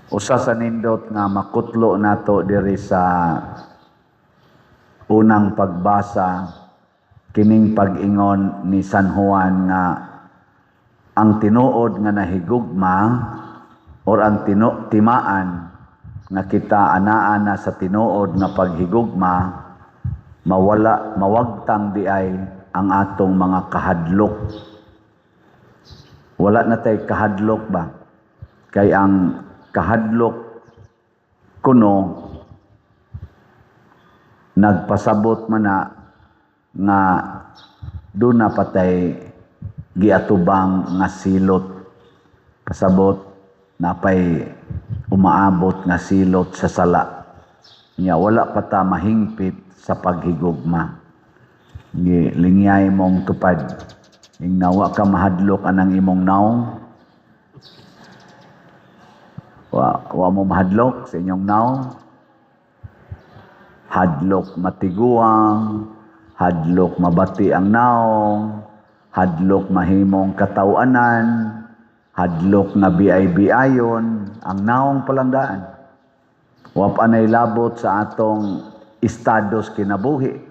Usa sa nindot nga makutlo nato diri sa unang pagbasa, kining pag-ingon ni San Juan nga ang tinuod nga nahigugma or ang timaan nga kita anaa na sa tinuod nga paghigugma, mawala, mawagtang di ay ang atong mga kahadlok. Wala na tay kahadlok ba? Kay ang kahadlok kuno nagpasabot man na nga duna patay giatubang nga silot, pasabot napay umaabot nga silot sa sala nya wala pa ta mahingpit sa paghigugma. Gi lingyay mong tupad ing nawa ka mahadlok anang imong naong. Wa mo mahadlok sa inyong naong? Hadlok matiguang, hadlok mabati ang naong, hadlok mahimong katawanan, hadlok nga biay-biayon, ang naong palanggaan. Wa pa nay labot sa atong estados kinabuhi.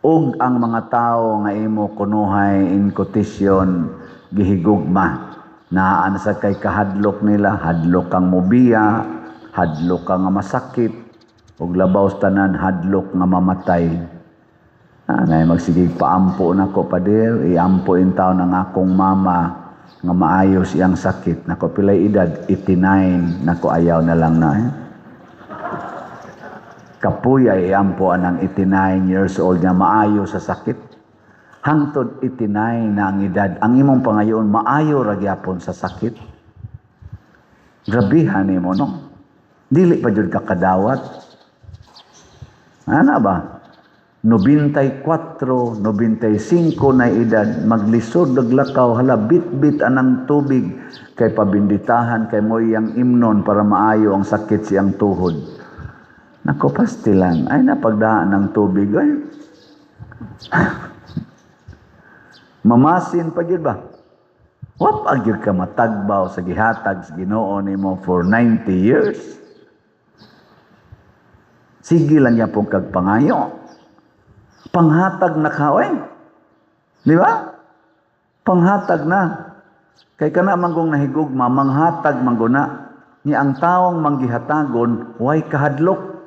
Ug ang mga tao nga imo kunuhay in quotation gihigugma, naa na sa kay kahadlok nila, hadlok kang mobiya, hadlok ka nga masakit, ug labaw sa tanan, hadlok nga mamatay. Nay magsigig paampo nako, pader, iampo in taon ang akong mama nga maayos iyang sakit. Nako, pilay edad? 89. Nako, ayaw na lang na eh. Kapuya iampo anang 89 years old nga maayo sa sakit. Hangtod 89 na ang edad, ang imong pangayoon maayo ra gyapon sa sakit. Grabihan nimo, no? Dili pa jud ka kadawat. Ana ba? 94, 95 na edad, maglisod naglakaw, hala, bit-bit anang tubig, kay pabinditahan kay mo iyang imnon para maayo ang sakit siyang tuhod. Nako, pastilan, ay napagdaan ng tubig, ay. Mamasin pa gyud ba? Wa pa gyud ka matagbaw sa gihatag sa Ginoo nimo for 90 years. Sige lang yapon kag pangayo. Panghatag na ka, oy. Di ba? Panghatag na. Kay kana manggong nahigugma, manghatag mangguna. Ni ang taong manggihatagon, way kahadlok.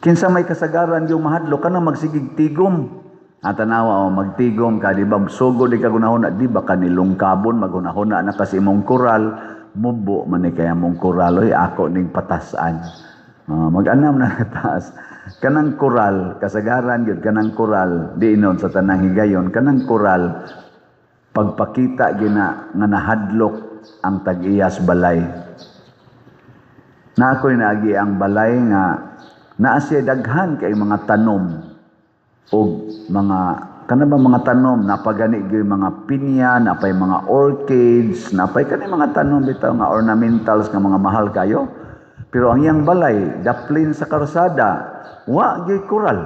Kinsa may kasagaran yung mahadlok, kana magsigig tigom. At tanawa, oh, magtigom ka, di ba? Sugo di ka gunahona, di ba ka nilungkabon, magunahona na kasi imong koral, mubo man ni kaya mong koral, oy, ako ning patasan. Mag-anam na taas. Kanang koral, kasagaran yun, kanang koral, di inon sa tanang higayon, kanang koral, pagpakita gina nga nahadlok ang tag-iyas balay. Na ako'y naagi ang balay nga naa siya daghan kay mga tanom og mga kana ba mga tanom, napagani gyud mga pinya, napay mga orchids, napay kani mga tanom bitaw nga ornamentals nga mga mahal kayo. Pero ang iyang balay daplin sa karsada, wa gyud koral.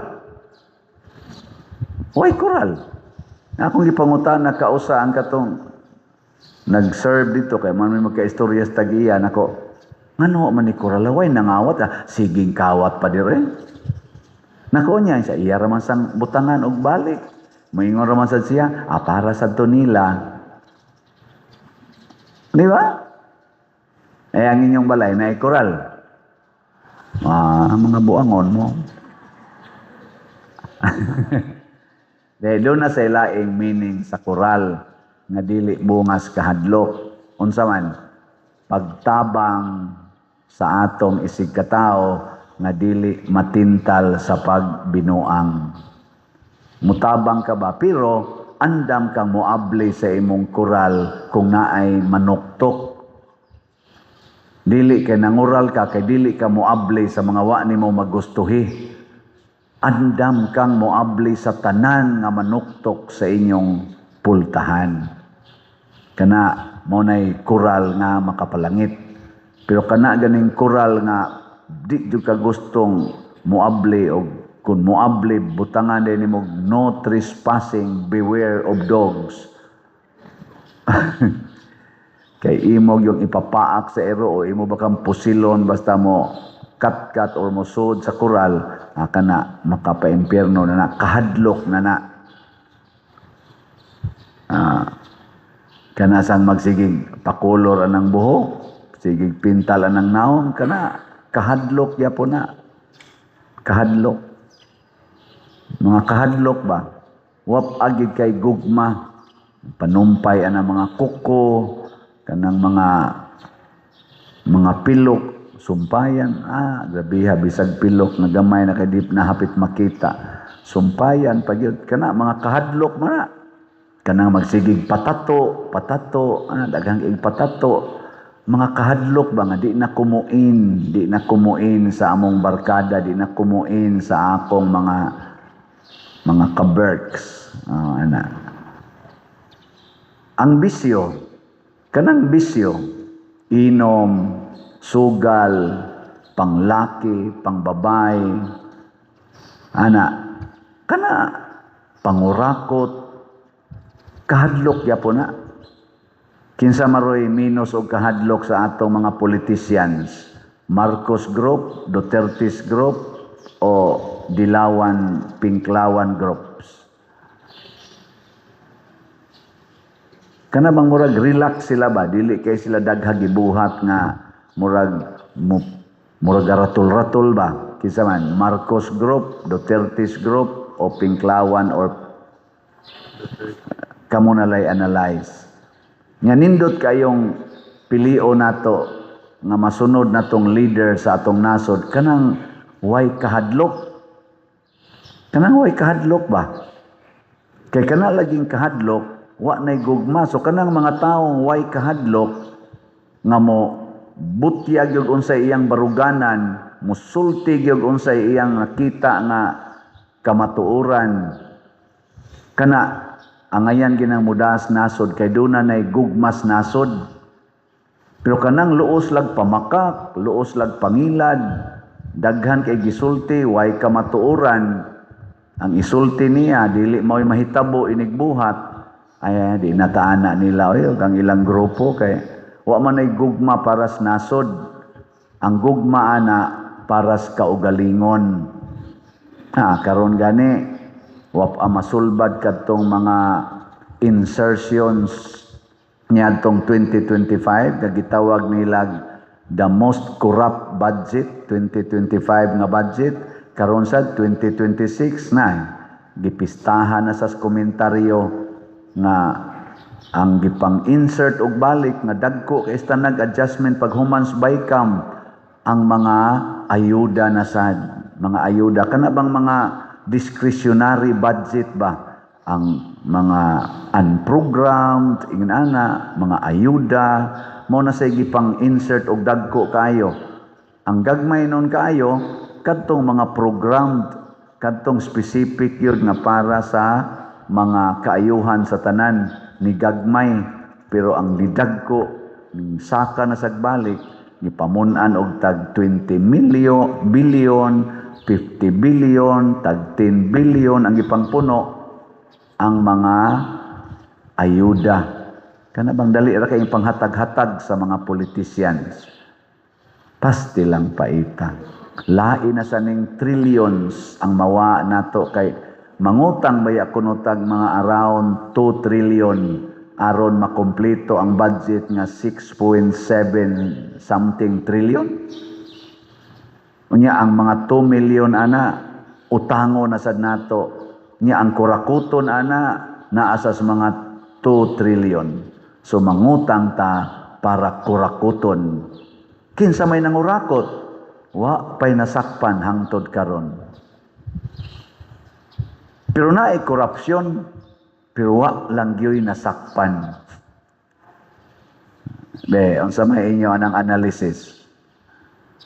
Way koral. Akong gipangutana kausa ang katong nag-serve dito kay man may magkaistorya sa tag-iya nako. Ngano man ni koral, way nangawat, ah, siging kawat pa dire. Nako niya sa iya ra man sang butangan og balik. Moingon ra man sad siya, ah, para sad to nila. Di ba? Eh, ang inyong balay na koral. Ah, mga buangon mo. Dahil doon na sa ilaing meaning sa koral nga dili bungas kahadlok. Unsa man? Pagtabang sa atong isig katao nga dili matintal sa pagbinuang. Mutabang ka ba? Pero andam kang moabli sa imong koral kung naay manuktok. Dili kay nangural ka kay dili ka moabli sa mga wa nimo magustuhi. Andam kang moabli sa tanan nga manuktok sa inyong pultahan. Kana mo nay koral nga makapalangit. Pero kana ganing koral nga di jud ka gustong moabli og kung moabli butangan din nimo no trespassing, beware of dogs. Kay imo yung ipapaak sa ero o imo ba kang pusilon basta mo kat-kat or mo sud sa koral, kana makapa-impyerno na na, kahadlok na na. Kana sang magsigig pakulor anang buhok, sigig pintal anang naong, kana kahadlok yapon na. Kahadlok. Mga kahadlok ba? Wap agid kay gugma. Panumpay anang mga kuko, kanang mga pilok, sumpayan. Grabe ha, bisag pilok na gamay na kay di na hapit makita. Sumpayan pag yun. Kana mga kahadlok man na. Kanang magsigig patato, patato, daghang ig patato. Mga kahadlok ba nga di na kumuin sa among barkada, di na kumuin sa akong mga kaberks. Ana. Ang bisyo, kanang bisyo, inom, sugal, panglaki, pangbabay, ana, kana pangurakot, kahadlok yapon na. Kinsa maroy minus og kahadlok sa atong mga politicians? Marcos Group, Duterte's Group, o Dilawan, Pinklawan Groups? Kana bang murag relax sila ba? Dili kay sila daghag gibuhat nga murag ratul-ratul ba? Kinsa man? Marcos Group, Duterte's Group, o Pinklawan, or kamo na lay analyze. Nga nindot kayong pilio nato nga masunod natong leader sa atong nasod, kanang way kahadlok. Kanang way kahadlok ba? Kay kana laging kahadlok, wa nay gugma. So kanang mga taong way kahadlok nga mo butyag gyud unsay iyang baruganan, musulti gyud unsay iyang nakita nga kamatuoran, kana angayan ginang mudas nasod kay duna nay gugmas nasod. Pero kanang luos lag pamakak, luos lag pangilad, daghan kay gisulti, way kamatuoran, ang isulti niya dili mao'y mahitabo inigbuhat, ay di nataana nila oy ang ilang grupo kay wa man ay gugma para sa nasod. Ang gugma ana para sa kaugalingon. Karon gani wa pa masulbad kadtong mga insertions niadtong 2025 nga gitawag nila the most corrupt budget, 2025 nga budget. Karon sa 2026 na gipistahan na sa komentaryo nga ang gipang-insert og balik nga dagko kay ista nag-adjustment paghuman sa BICAM ang mga ayuda na sad, mga ayuda kana bang mga discretionary budget ba, ang mga unprogrammed ingon ana mga ayuda mo na say gipang-insert og dagko kayo. Ang gagmay nun kaayo kadtong mga programmed, kadtong specific yun nga para sa mga kaayuhan sa tanan ni gagmay, pero ang didagko ning saka na sagbalik gipamun-an og tag 20 million billion, 50 billion, tag 10 billion ang gipangpuno ang mga ayuda. Kana bang dali ra kay panghatag-hatag sa mga politicians? Pasti lang paita. Lain na sa ning trillions ang mawa nato kay mangutang baya kuno tag mga around 2 trillion aron makumpleto ang budget nga 6.7 something trillion. Unya ang mga 2 million ana utango na sad nato. Nya ang kurakuton ana naa sa mga 2 trillion. So mangutang ta para kurakuton. Kinsa may nangurakot? Wa pay nasakpan hangtod karon. Pero naay korupsyon, pero wa lang gyoy nasakpan. Be, unsa may inyo anang analysis?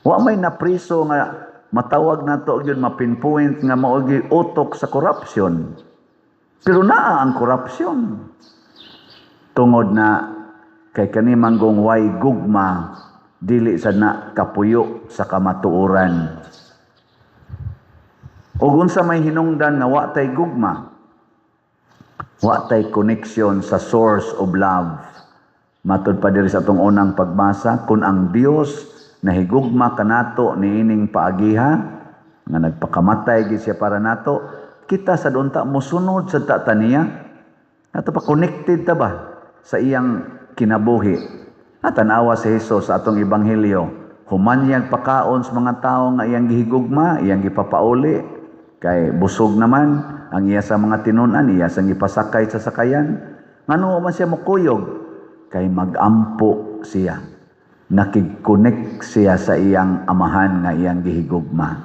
Wa may napriso nga matawag nato gyud, mapinpoint nga mao gyud utok sa corruption. Pero naa ang corruption. Tungod na kay kani manggong way gugma, dili sad na kapuyo sa kamatuoran. Ug unsa may hinungdan nga wa tay gugma? Wa tay connection sa source of love. Matud pa diri sa atong unang pagbasa, kung ang Dios nahigugma kanato niining paagiha nga nagpakamatay gid siya para nato, kita sad unta mosunod sad ta taniya. Ato pa connected ta ba sa iyang kinabuhi? At tan-awa si Jesus sa atong ebanghelyo, human niyang pakaon sa mga tawo nga iyang gihigugma, iyang gipapauli kay busog naman ang iya sa mga tinun-an, iya sang gipasakay sa sakayan. Ngano man siya mokuyog? Kay magampo siya. Nakig-connect siya sa iyang amahan nga iyang gihigugma.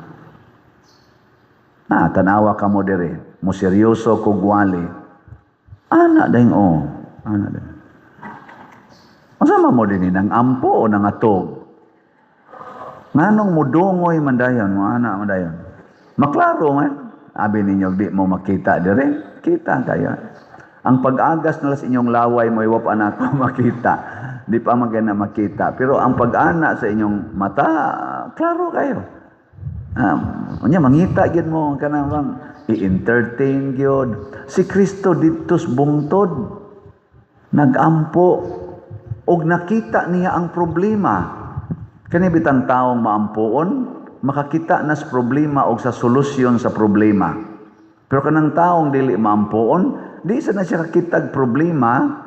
Na tanawa kamo diri, mo seryoso kog wali. Ana dayong oh, ana dayong. Unsa man mo dinhi, nang ampo o nangatog? Nganong mudungoy man dayon, mo ana man dayon? Maklaro man. Abi ninyo di mo makita diri, kita kayo. Ang pag-agas nila sa inyong laway mo, iwa pa na ako makita. Di pa man na makita. Pero ang pag-ana sa inyong mata, klaro kayo. Unya mangita gyud mo kanang bang i-entertain gyud. Si Kristo didto sa bungtod nagampo og nakita niya ang problema. Kani bitang taong maampuon, makakita na sa problema og sa solusyon sa problema. Pero kanang taong dili maampuon, di sa na siya kakitag problema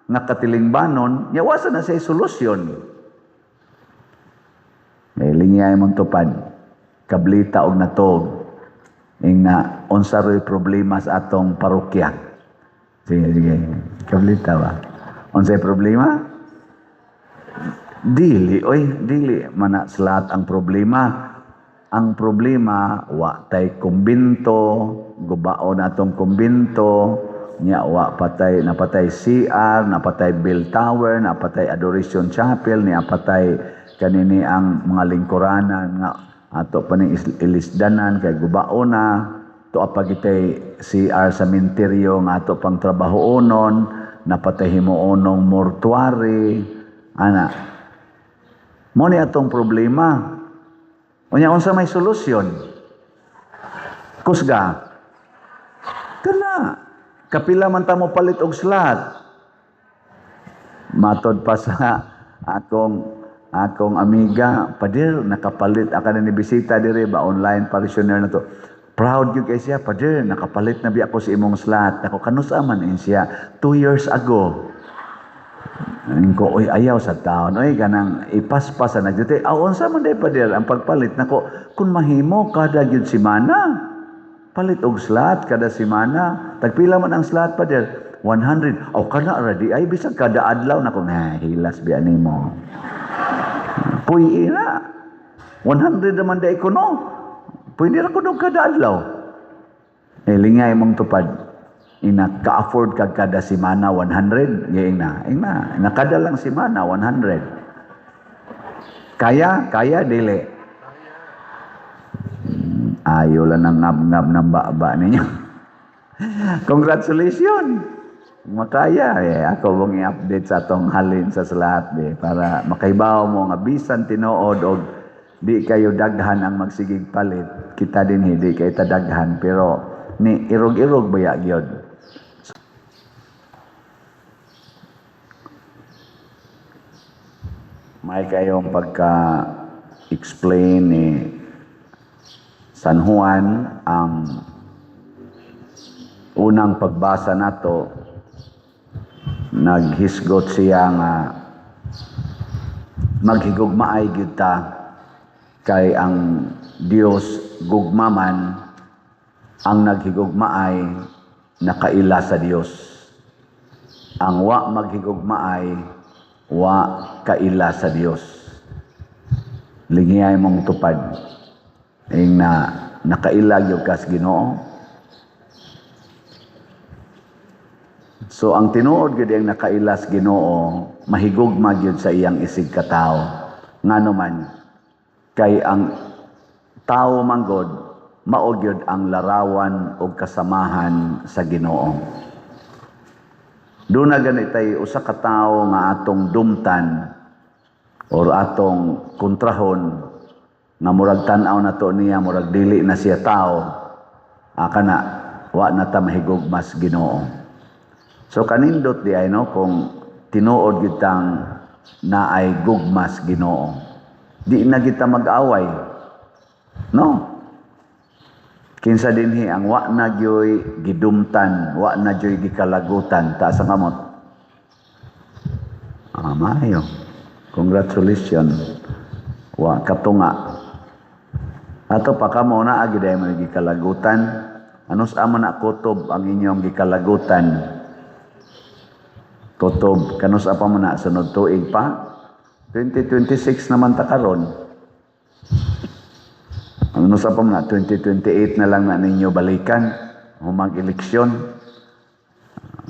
nga katilingbanon, nya wa sa na siya solusyon. Eh, lingay mong tupad, kablita og natog, ing na unsa ro'y problema sa atong parokya. Sige, sige, kablita ba? Unsay problema? Dili, oy, dili mana sa lahat ang problema. Ang problema, wa tay kumbinto, gubaon atong kumbinto, nya wa patay, napatay CR, napatay bell tower, napatay Adoration Chapel, niya patay kanini ang mga lingkuranan nga ato pa ning ilisdanan kay gubaon na, to apagitay CR sa menteryo nga ato pang trabahoonon, napatay himuonong mortuary, ana. Mo ni atong problema. Unya unsa may solusyon? Kusga. Kana kapila man ta mo palit og slot. Matod pa sa akong amiga, "Pader, nakapalit aka na ni bisita dire ba, online parishioner na to." Proud gyud kay siya, "Pader, nakapalit na biya ako sa imong slot." Ako, "Kanusa man?" In siya, "2 years ago." Ko, "Oy, ayaw sa taon. Oy, kanang ipaspas na nagyute." "Aw, unsa man day, pader, ang pagpalit nako?" "Kung mahimo kada gyud semana. Palit og slot kada semana." "Tagpila man ang slot, pader?" "100." "Aw, kana ra di ay bisag kada adlaw nako." Na hilas biya nimo. Puy na. 100 naman day kuno. Pwede ra kuno kada adlaw. Eh, lingay mong tupad. Ina ka-afford kag kada semana 100, giing na. Ing na, ina kada lang semana 100. Kaya, kaya dili. Ayo lang nang ngab-ngab ng baba ninyo. Congratulations. Makaya eh, ako mong i-update sa atong halin sa lahat eh, para makaibaw mo nga bisan tinuod og di kayo daghan ang magsigig palit. Kita din hindi kay ta daghan, pero ni irog-irog baya gyud. May kayong pagka-explain ni San Juan ang unang pagbasa nato, naghisgot siya nga maghigugmaay gyud ta kay ang Dios gugmaman, ang naghigugmaay nakaila sa Dios. Ang wa maghigugmaay wa kaila sa Dios. Lingiyay mong tupad ing na nakaila gyud kas Ginoo. So ang tinuod gyud ang nakailas Ginoo, mahigugma gyud sa iyang isig katawo. Ngano man kay ang tawo manggod mao gyud ang larawan og kasamahan sa Ginoo. Doon na ganit tay usa ka tawo nga atong dumtan or atong kontrahon nga murag tan-aw na to niya, murag dili na siya tao, kana wa na ta mahigugmas Ginoo. So kanindot di ay no, kung Tinuod gyud tang naay gugmas Ginoo. Di na kita mag-away. No? Kinsa dinhi ang wa na gyoy gidumtan, wa na gyoy gikalagutan, taas ang kamot. Ah, maayo. Congratulations. Wa katunga. Ato pa kamo na agi mo gikalagutan. Ano sa man na kutob ang inyong gikalagutan? Kutob kanus pa man na sunod tuig pa? 2026 naman ta karon. Ano sa pa man na 2028 na lang na ninyo balikan humag eleksyon.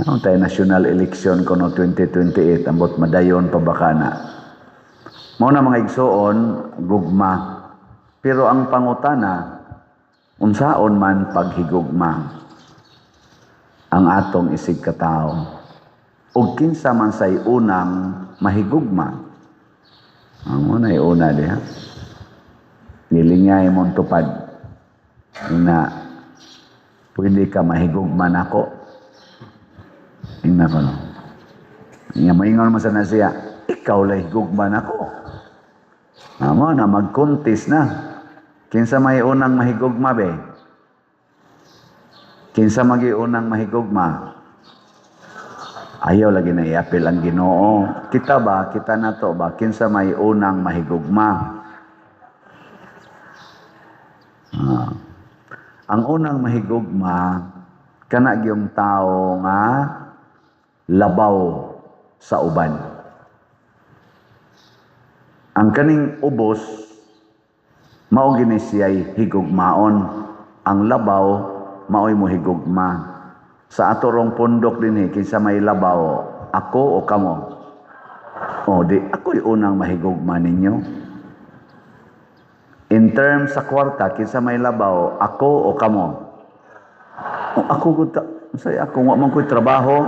Ano tayo national election kuno 2028, ambot madayon pa baka na. Mao na, mga igsoon, gugma. Pero ang pangutana, unsaon man paghigugma ang atong isig katao? Ug kinsa man say unang mahigugma? Ang unay una diha. Gilingay mong tupad. Ina, "Pwede ka mahigugma nako?" Ingna ko, no. Nga maingon man sa na siya, "Ikaw lay higugma nako." Amo na magkuntis na. Kinsa may unang mahigugma be? Kinsa magi unang mahigugma? Ayaw lagi na iapil ang Ginoo. Kita ba, kita na to ba, kinsa may unang mahigugma? Ah. Ang unang mahigugma, kana gyung tao nga labaw sa uban. Ang kaning ubos, mao gini siya'y higugmaon. Ang labaw, mao'y mohigugma. Sa ato rong pundok dinhi, kinsa may labaw, ako o kamo? O di ako'y unang mahigugma ninyo. In terms sa kwarta, kinsa may labaw, ako o kamo? O ako gud ta, say ako wa man ko'y trabaho.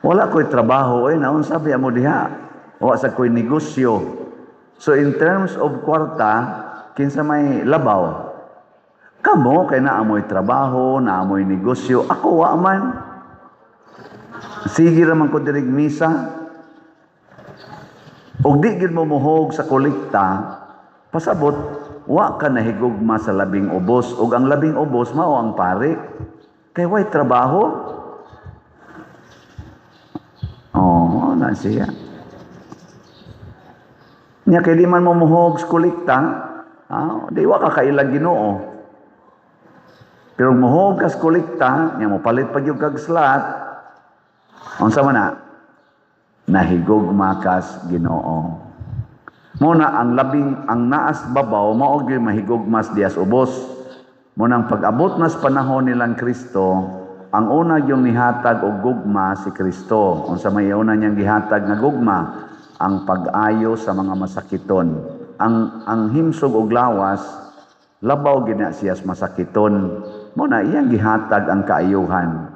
Wala ko'y trabaho, eh naunsa biya mo diha? Wa sa ko'y negosyo. So in terms of kwarta, kinsa may labaw? Kamo kay naa mo'y trabaho, naa mo'y negosyo, ako wa man. Sige ra man ko dirig misa. Og di gid mo muhog sa kolekta, pasabot wa ka nahigugma sa labing ubos, ug ang labing ubos mao ang pare. Kay way trabaho. Oh, na siya. Nya kay di man mo muhog sa kolekta, ah, di wa ka kailag Ginoo. Pero muhog kas kolekta, nya mo palit pa gyud kag slot, unsa man na? Nahigugma kas Ginoo. Mo na ang labing ang naas babaw mao gyud mahigugmas dias ubos. Mo nang pag-abot nas panahon nilang Kristo, ang una yung nihatag og gugma si Kristo. Unsa may una niyang gihatag nga gugma? Ang pag-ayo sa mga masakiton. Ang himsog og lawas labaw gid na siya sa masakiton. Mo na iyang gihatag ang kaayuhan.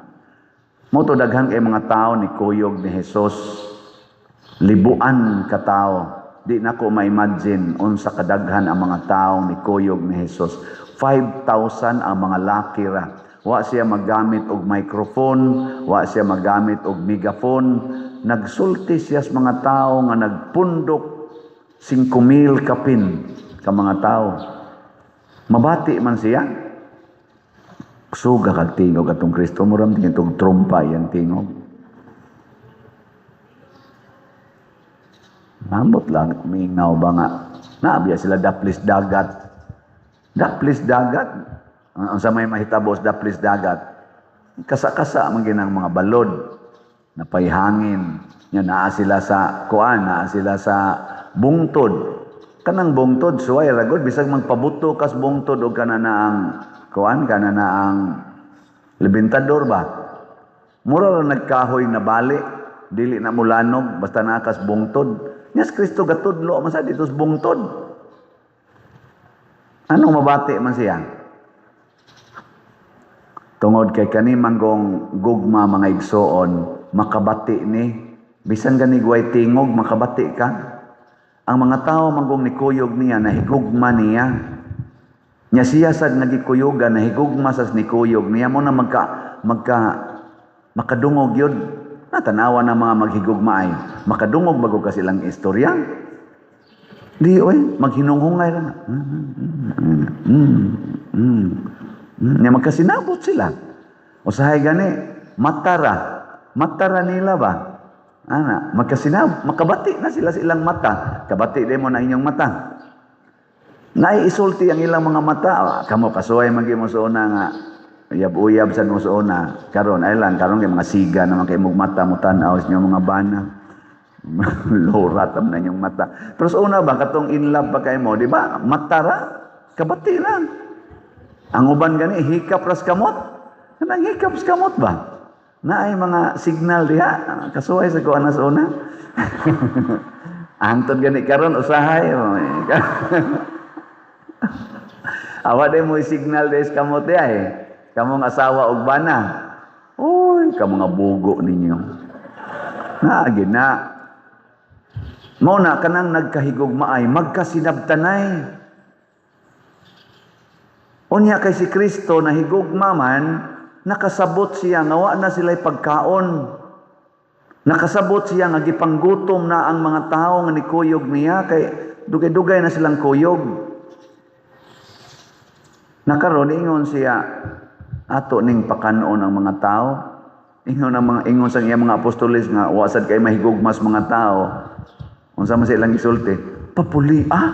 Mo to daghan kay mga tao ni kuyog ni Jesus. Libuan ka tao. Di na ko ma-imagine unsa kadaghan ang mga tao ni kuyog ni Jesus. 5,000 ang mga laki ra. Wa siya maggamit og microphone, wa siya maggamit og megaphone. Nagsulti siya sa mga tao nga nagpundok 5,000 kapin ka mga tao. Mabati man siya. Suga kag tingog atong Kristo, muram tingog trumpa yang tingog. Ambot lang, mingaw ba nga. Naabiya sila daplis dagat. Daplis dagat. Ang sa may mahitabos daplis dagat. Kasa-kasa man ginang mga balod. Napayhangin. Nya naa sila sa kuan, naa sila sa bungtod. Kanang bungtod suway ragod bisag magpabuto kas bungtod og kana na ang kuan, kana na ang lebentador ba. Mura ra nagkahoy na bali, dili na mulanog basta naa kas bungtod. Nya si Kristo gatudlo man sa dito sa bungtod. Anong mabati man siya? Tungod kay kani manggong gugma, mga igsoon, makabati ni bisan gani way tingog, makabati ka. Ang mga tao manggong nikuyog niya nahigugma niya. Nya siya sad nagikuyugan nahigugma sa nikuyog niya, mo na magka magka makadungog yun. Natanawa ng mga maghigugmaay. Makadungog bago ka silang istorya. Di, oy, maghinunghungay lang. Nya magkasinabot sila. Usahay gani, matara. Matara nila ba? Ana, magkasinab, makabati na sila sa ilang mata. Kabati din mo na inyong mata. Naiisulti ang ilang mga mata. Ah, kamo kasuway man gyud mo sa una nga uyab-uyab sad mo sa una. Karon ay lang karon kay mga siga naman kay mong mata mo tan-aw sa inyong mga bana. Lora tam na inyong mata. Pero sa una ba katong in love pa kay mo, di ba? Mata ra, kabati na. Ang uban gani hikap ras kamot. Kanang hikap sa kamot ba? Naay mga signal diha. Kasuway sa kuan na sa una. Hangtod gani karon usahay. Awa day mo signal des kamot diha eh. Kamong asawa og bana. Uy, ka mga bugo ninyo. Naagi na. Mao na kanang nagkahigugmaay, magkasinabtanay. Unya kay si Kristo nahigugma man, nakasabot siya nga wa na sila'y pagkaon. Nakasabot siya nga gipanggutom na ang mga tao nga nikuyog niya kay dugay-dugay na silang kuyog. Nakaron ingon siya, ato ning pakanon ang mga tao. Ingon ang mga ingon sa iya mga apostoles nga wa sad kay mahigugmas mga tao. Unsa man sa ilang gisulti? Papuli ah.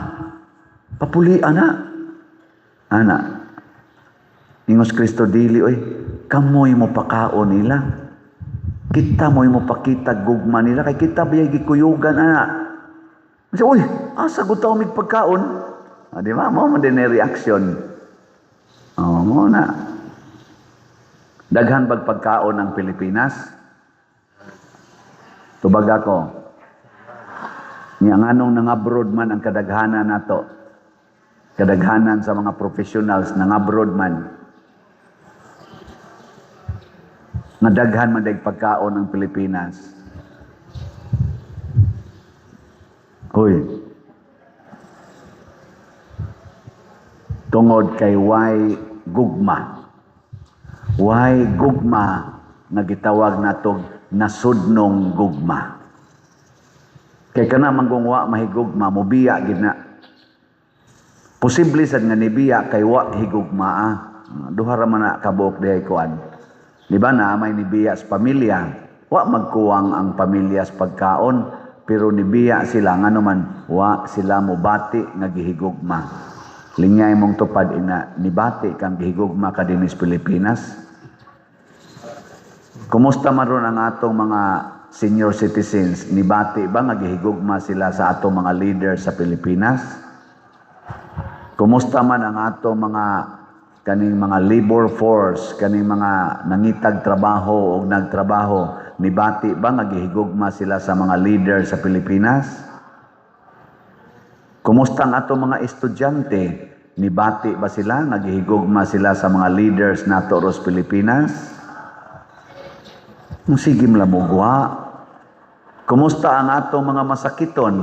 Papuli ana. Ana. Ingos Kristo, dili oy, kamoy mo pakaon nila. Kita mo'y mo pakita gugma nila kay kita biyay gikuyugan ana. Kasi, uy, asa gud ta mig pagkaon? Ah, di ba? Mao man din ang reaction. Oh, mo na. Daghan bag pagkaon ang Pilipinas? Tubag ako. Nya nganong nangabroad man ang kadaghanan nato? Kadaghanan sa mga professionals nangabroad man. Nga daghan man dag pagkaon ang Pilipinas. Hoy. Tungod kay way gugma. Way gugma nga gitawag natog nasudnong gugma. Kay kana man kung wa mahigugma, mobiya gid na. Posible sad nga nibiya kay wa higugmaa. Duha ra man na kabuok dihay kuan. Di ba na may nibiya sa pamilya? Wa magkuwang ang pamilya sa pagkaon, pero nibiya sila ngano man wa sila mobati nga gihigugma. Lingay mong tupad ina nibati kang gihigugma ka dinhi sa Pilipinas. Kumusta man ron ang atong mga senior citizens? Nibati ba nga gihigugma sila sa atong mga leader sa Pilipinas? Kumusta man ang atong mga kaning mga labor force, kaning mga nangitag trabaho o nagtrabaho, nibati ba nga gihigugma sila sa mga leader sa Pilipinas? Kumusta ang atong mga estudyante? Nibati ba sila nga gihigugma sila sa mga leaders nato ros Pilipinas? Kung sige mlamugwa. Kumusta ang atong mga masakiton?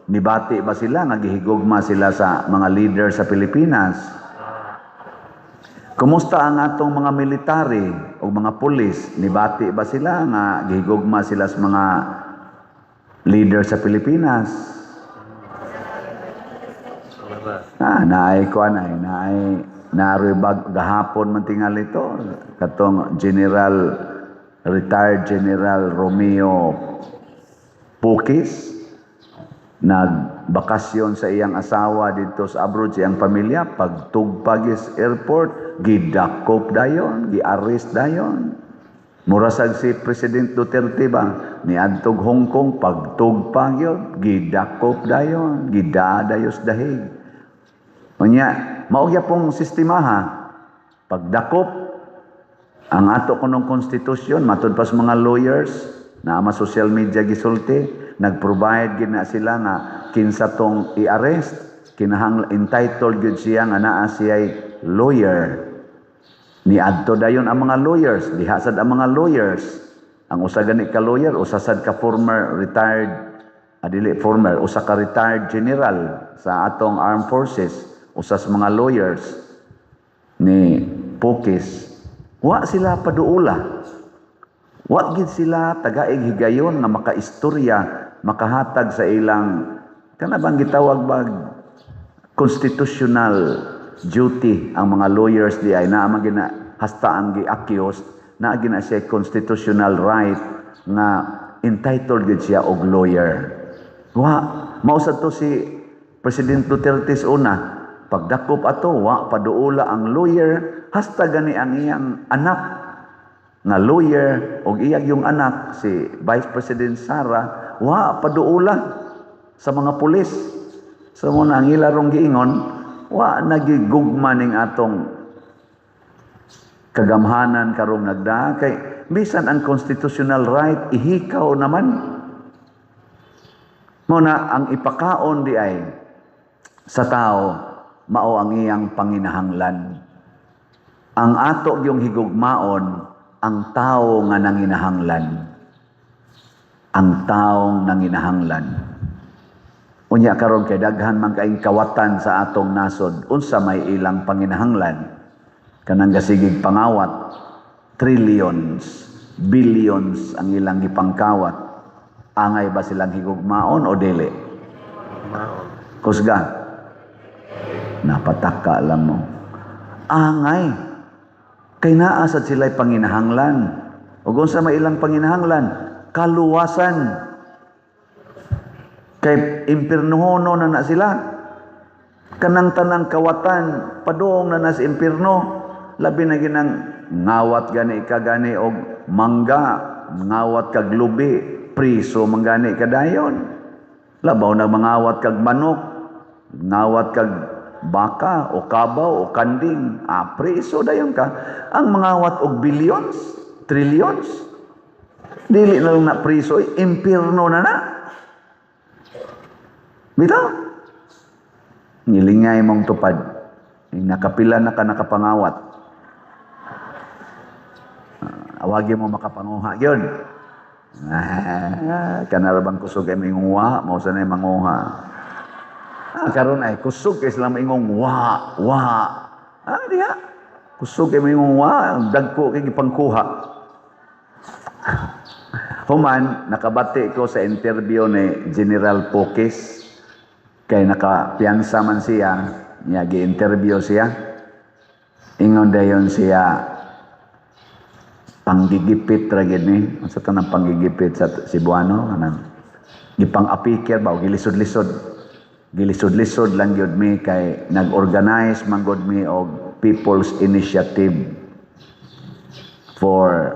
Nibati ba sila nga gihigugma sila sa mga leader sa Pilipinas? Kumusta ang atong mga military o mga pulis? Nibati ba sila nga gihigugma sila sa mga leader sa Pilipinas? Ah, naay kuan ay naay naroy bag gahapon man tingali ito katong General retired General Romeo Pukis nagbakasyon sa iyang asawa dito sa abroad sa iyang pamilya, pagtugpagis airport gidakop dayon, gi-arrest dayon. Mura sad si President Duterte ba niadtog Hong Kong, pagtugpag yun gidakop dayon, gidadayos dahig. Unya mao gyapong sistema ha, pagdakop ang ato kunong konstitusyon matud pa sa mga lawyers na ama social media gisulti, nag-provide gid na sila nga kinsa tong i-arrest, kinahanglan entitled gyud siya nga naa siya'y lawyer. Niadto dayon ang mga lawyers, diha sad ang mga lawyers. Ang usa gani ka lawyer, usa sad ka former retired, dili former, usa ka retired general sa atong armed forces, usa sa mga lawyers ni Pukis. Wa sila paduula. Wa gid sila tagaig higayon nga makaistorya, makahatag sa ilang kana bang gitawag bag constitutional duty. Ang mga lawyers di ay naa man gina hasta ang gi-accused naa gina siya constitutional right nga entitled gid siya og lawyer. Wa mao sad to si President Duterte sa una, pagdakop ato wa paduula ang lawyer, hasta gani ang iyang anak nga lawyer og iyang yung anak si Vice President Sara wa paduula sa mga pulis. So mo na ang ila rong giingon, wa nagigugma ning atong kagamhanan karong nagdaa kay bisan ang constitutional right ihikaw naman. Mo na ang ipakaon di ay sa tao mao ang iyang panginahanglan. Ang ato yung higugmaon ang tao nga nanginahanglan. Ang taong nanginahanglan. Unya karon kay daghan man kaing kawatan sa atong nasod, unsa may ilang panginahanglan? Kanang gasigig pangawat, trillions, billions ang ilang gipangkawat. Angay ba silang higugmaon o dili? Maon. Kusga. Napataka lang mo. Angay. Kay naa sad sila'y panginahanglan. Ug unsa may ilang panginahanglan? Kaluwasan. Kay impirnohono na na sila. Kanang tanang kawatan, padung na na sa impirno. Labi na ginang ngawat gani ka gani og mangga, ngawat kag lubi, priso man gani ka dayon. Labaw na mangawat kag manok, ngawat kag baka o kabaw o kanding, priso dayon ka. Ang mangawat og billions, trillions, dili na lang na priso, eh, impirno na na. Bitaw. Ngilingay mong tupad. Nakapila na ka nakapangawat. Awagi mo makapanguha yun. Kanara bang kusog ay minguha, mao sa na manguha. Karon ay kusog kay sila maingong wa, wa. Diha. Kusog kay maingong wa, dagko kay gipangkuha. Human, nakabati ko sa interview ni General Pokis kay nakapiyansa man siya, niya gi-interview siya. Ingon dayon siya, panggigipit ra gid ni. Unsa to nang panggigipit sa Cebuano? Kanang gipang-apiker ba o gilisod-lisod. Gilisod-lisod lang gyud mi kay nag-organize man gud mi og People's Initiative for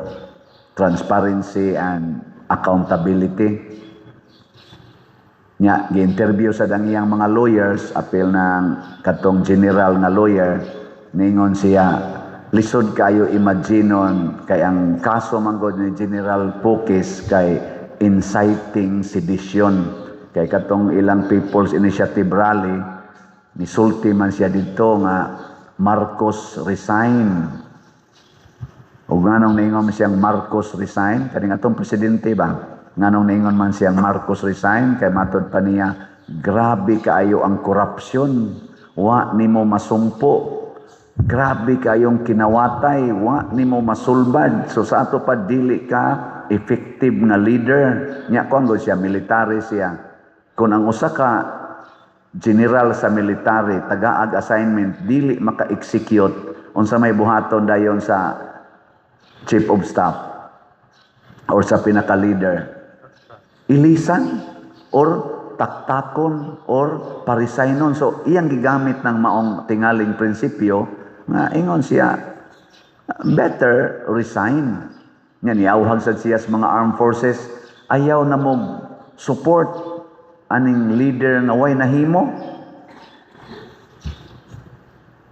Transparency and Accountability. Nya gi-interview sa dang iyang mga lawyers, apil ng katong general nga lawyer, ningon siya, lisod kayo imaginon kay ang kaso man gud ni General Pokis kay inciting sedition, kay katong ilang People's Initiative rally nisulti man siya dito nga "Marcos resign." Ug nganong niingon man siyang "Marcos resign"? Kaning atong presidente ba? Nganong niingon man siyang "Marcos resign"? Kay matod pa niya, grabe kaayo ang korupsyon. Wa nimo masumpo. Grabe kayong kinawatay, wa nimo masulbad. So sa ato pa dili ka effective nga leader. Nya kuan gud siya, military siya. Kung ang usa ka general sa military tagaag assignment dili maka-execute, unsa may buhaton dayon sa chief of staff or sa pinaka-leader? Ilisan or taktakon or paresignon. So iyang gigamit ng maong tingaling prinsipyo nga ingon siya, "Better resign." Nya niawhag sad siya sa mga armed forces, ayaw na mo support aning leader nga way nahimo.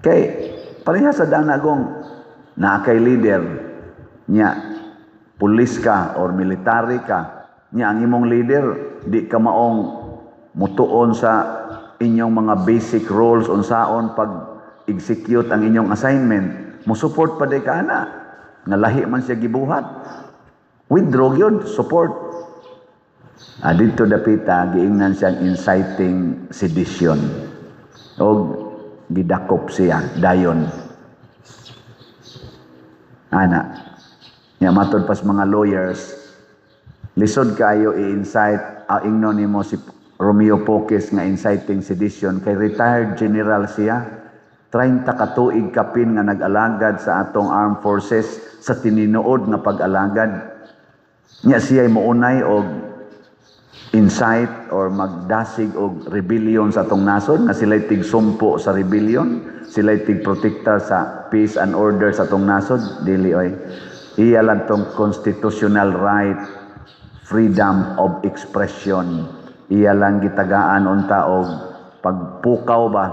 Kay pareha sa danagong naa kay leader nya pulis ka or military ka, nya ang imong leader di ka maong mutuon sa inyong mga basic roles unsaon pag execute ang inyong assignment, mo support pa di ka ana nga lahi man siya gibuhat? Withdraw yun support. Dito dapita giingnan siyang inciting sedition og gidakop siya dayon ana. Nya matod pas mga lawyers, lisod kaayo i-incite, ingnon nimo si Romeo Poquiz nga inciting sedition kay retired general siya. 30 ka tuig kapin nga nag-alagad sa atong armed forces sa tininuod nga pag-alagad. Nya siya mounay og incite or magdasig og rebellion sa atong nasod nga sila'y tigsumpo sa rebellion, sila'y tigprotektar sa peace and order sa atong nasod? Dili oy. Iya lang tong constitutional right, freedom of expression. Iya lang gitagaan unta og pagpukaw ba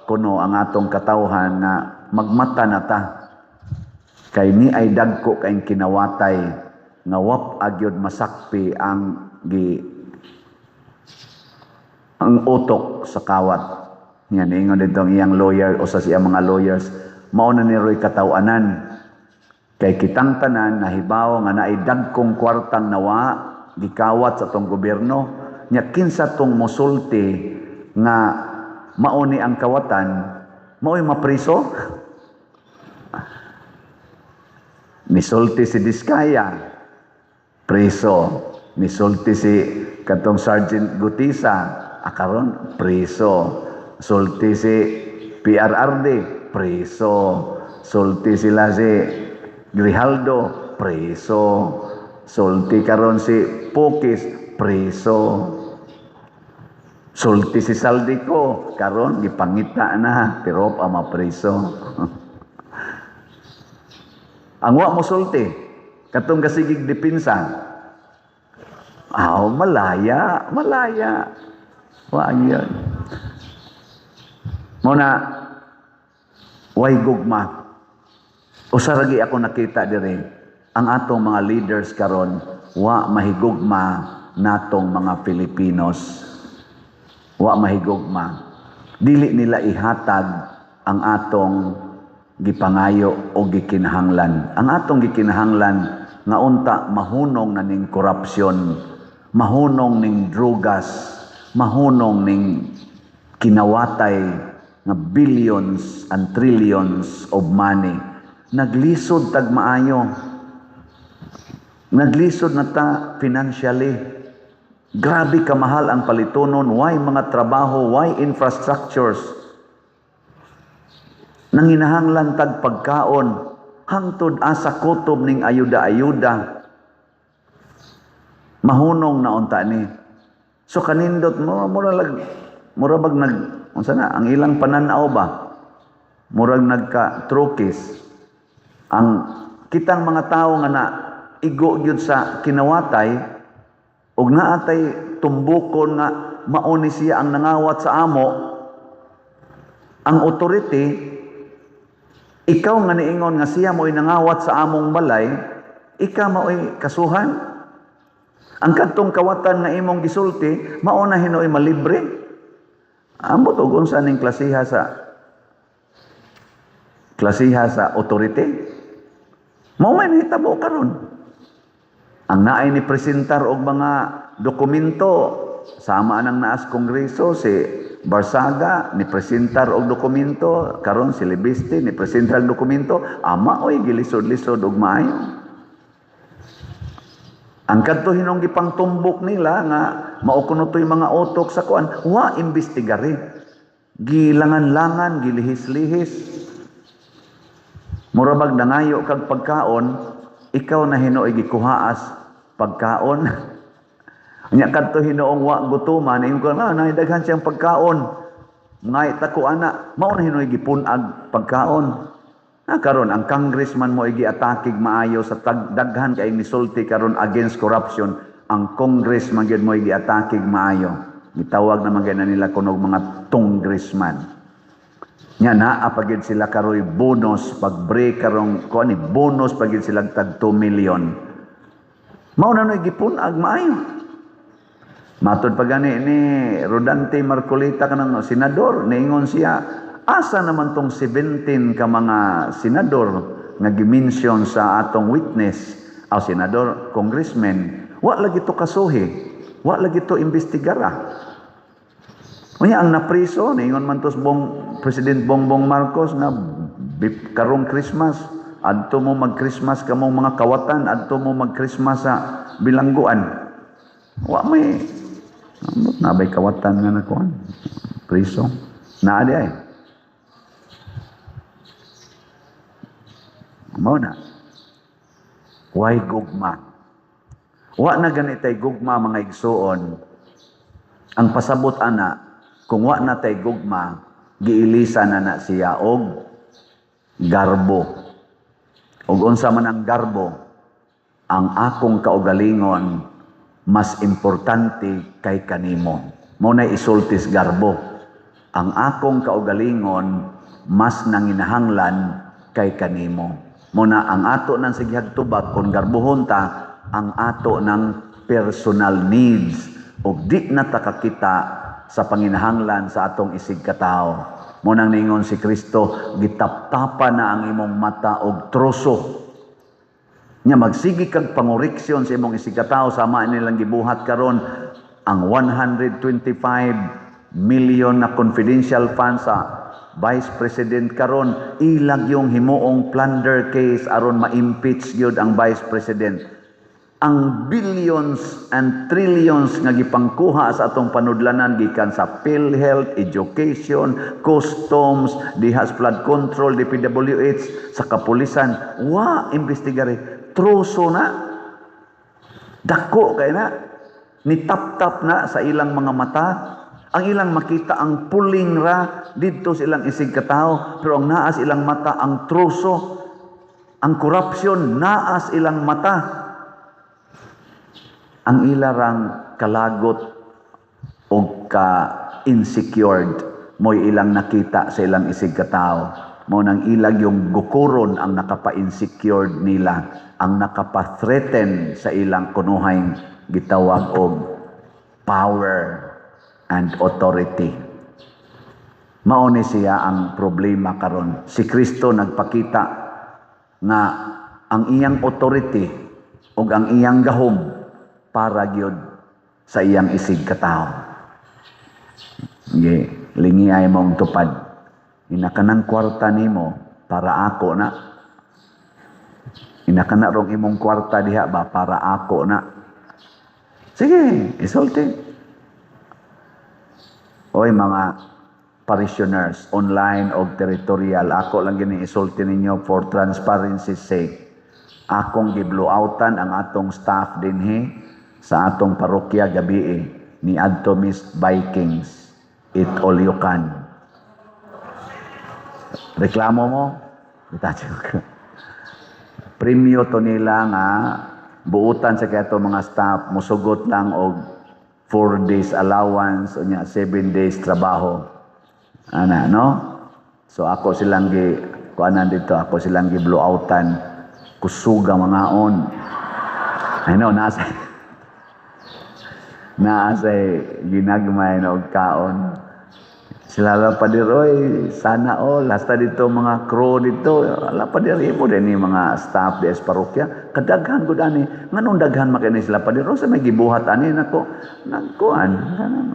kuno ang atong katawhan nga magmata na ta kay ni ay dagko kay kinawatay nga wap agyod masakpi ang gi ang utok sa kawat niya. Niingon dito ang iyang lawyer o sa siya mga lawyers, mao na ni Roy katawanan kay kitang tanan nahibaw nga naay dagkong kwartang nawa gikawat sa atong gobyerno. Nya kinsa tong mosulti nga mao ni ang kawatan, mao'y mapriso? Nisulti si Diskaya, preso. Nisulti si katong Sergeant Gutisa, akaron preso. Sulti si PRRD, preso. Sulti sila si Grijaldo, preso. Sulti karon si Poquiz, preso. Sulti si Zaldy Co, karon gipangita na pero pa mapreso. Ang wa mo sulti, katong gasigig depensa, aw, malaya, malaya. Wa yun. Mao na way gugma. Usa ra ako nakita diri, ang atong mga leaders karon wa mahigugma natong mga Filipinos. Wa mahigugma. Dili nila ihatag ang atong gipangayo o gikinahanglan. Ang atong gikinahanglan nga unta mahunong na ning korupsyon, mahunong ning drugas, mahunong ning kinawatay nga billions and trillions of money. Naglisod tag maayo. Naglisod na ta financially. Grabe kamahal ang palitonon, why mga trabaho, why infrastructures. Nanginahanglan tag pagkaon, hangtod asa kutob ning ayuda-ayuda. Mahunong na unta ni. So kanindot mo, mura lag mura bag nag unsa na ang ilang pananaw ba? Murag nagka trukis ang kitang mga tawo nga na igo gyud sa kinawatay ug naatay tumbukon nga mao ni siya ang nangawat sa amo. Ang authority, ikaw nga niingon nga siya mo'y nangawat sa among balay, ikaw mao'y kasuhan. Ang kadtong kawatan nga imong gisulti, mao na hinuoy malibre. Ambot og unsa ning klasiha sa authority. Mao may nahitabo karon. Ang naay ni presentar og mga dokumento sama nang naas kongreso, si Barsaga ni presentar og dokumento, karon si Leviste ni presentar og dokumento, ama oy gilisod-lisod og maayo. Ang kadto hinong gipangtumbok nila nga mao kuno to'y mga utok sa kuan, wa imbestigare. Gilangan-langan, gilihis-lihis. Mura bag nangayo kag pagkaon, ikaw na hinuoy gikuhaas pagkaon. Nya kadto hinuong wa gutuman, ingon ko nga ah, daghan siyang pagkaon. Ngay ta ko ana, mao na hinuoy gipun-ag pagkaon. Ah, karon ang congressman mo giatakig maayo sa daghan kay nisulti karon against corruption, ang congressman gyud mo giatakig maayo. Gitawag naman gyud na nila kunog mga congressman. Nya naa pa gyud sila karoy bonus pag break karong kuan ni bonus pa gyud sila tag 2 million. Mao na noy gipun-ag maayo. Matod pa gani ni Rodante Marcoleta, kanang senador, niingon siya, asa naman tong 17 ka mga senador nga gimension sa atong witness, aw senador, congressman, wa lagi to kasuhi, wa lagi to imbestigara. Unya ang napriso, niingon man tos Bong President Bongbong Marcos nga karong Christmas, Adto mo mag-Christmas kamong mga kawatan, adto mo mag-Christmas sa bilangguan. Wa may nabay kawatan nga nakuan. Priso. Naa di ay. Mao na. Why gugma? Wa na ganitay gugma, mga igsuon. Ang pasabot ana, kung wa na tay gugma, giilisa na na siya og garbo. Og unsa man ang garbo? Ang akong kaugalingon mas importante kay kanimo. Mao nay isultis garbo. Ang akong kaugalingon mas nanginahanglan kay kanimo. Mao na ang ato nang sigihag tubag kung garbohon ta ang ato ng personal needs ug di na ta kakita sa panginahanglan sa atong isig katawo. Mao nang ningon si Kristo, gitaptapa na ang imong mata og troso. Nya magsige kag pangoreksyon sa imong isig katawo sama nilang gibuhat karon ang 125 million na confidential funds sa Vice President karon, ilag yung himuong plunder case aron ma-impeach gyud ang Vice President. Ang billions and trillions nga gipangkuha sa atong panudlanan gikan sa PhilHealth, education, customs, diha sa flood control, DPWH, sa kapulisan, wa imbestigare. Troso na. Dako kay na. Nitap-tap na sa ilang mga mata. Ang ilang makita ang puling ra didto sa ilang isig katawo, pero ang naa sa ilang mata ang troso, ang corruption naa sa ilang mata. Ang ilarang kalagot og ka insecured mo'y ilang nakita sa ilang isig katawo. Mao nang ilag yung gukuron ang nakapa-insecured nila, ang nakapa-threaten sa ilang kunuhay gitawag og power and authority. Mao ni siya ang problema karon. Si Kristo nagpakita nga ang iyang authority ug ang iyang gahom para gyud sa iyang isig katawo. Ye, lingi ay mong tupad. Inakanang kwarta nimo para ako na. Inakana rong imong kwarta diha ba para ako na. Sige, isulti. Oy, mga parishioners, online o territorial, ako lang gini isulti ninyo for transparency's sake. Akong giblooutan ang atong staff dinhi sa atong parokya gabi ni adto Miss Vikings. Eat all you can. Reklamo mo? Itacho ko. Premyo to nila nga buutan sa kato mga staff, musugot lang og 4 days allowance unya 7 days trabaho. Ana, no? So ako silang gi kuanan dito, ako silang gi blowoutan, kusuga mga on. I know nasa naa say ginagmay na og kaon. Sila lang pa oy, sana all, hasta dito mga crew dito, ala pa mo din ni mga staff di parokya, kadaghan gud ani, nganong daghan makini sila pa sa may gibuhat ani nako, nagkuan,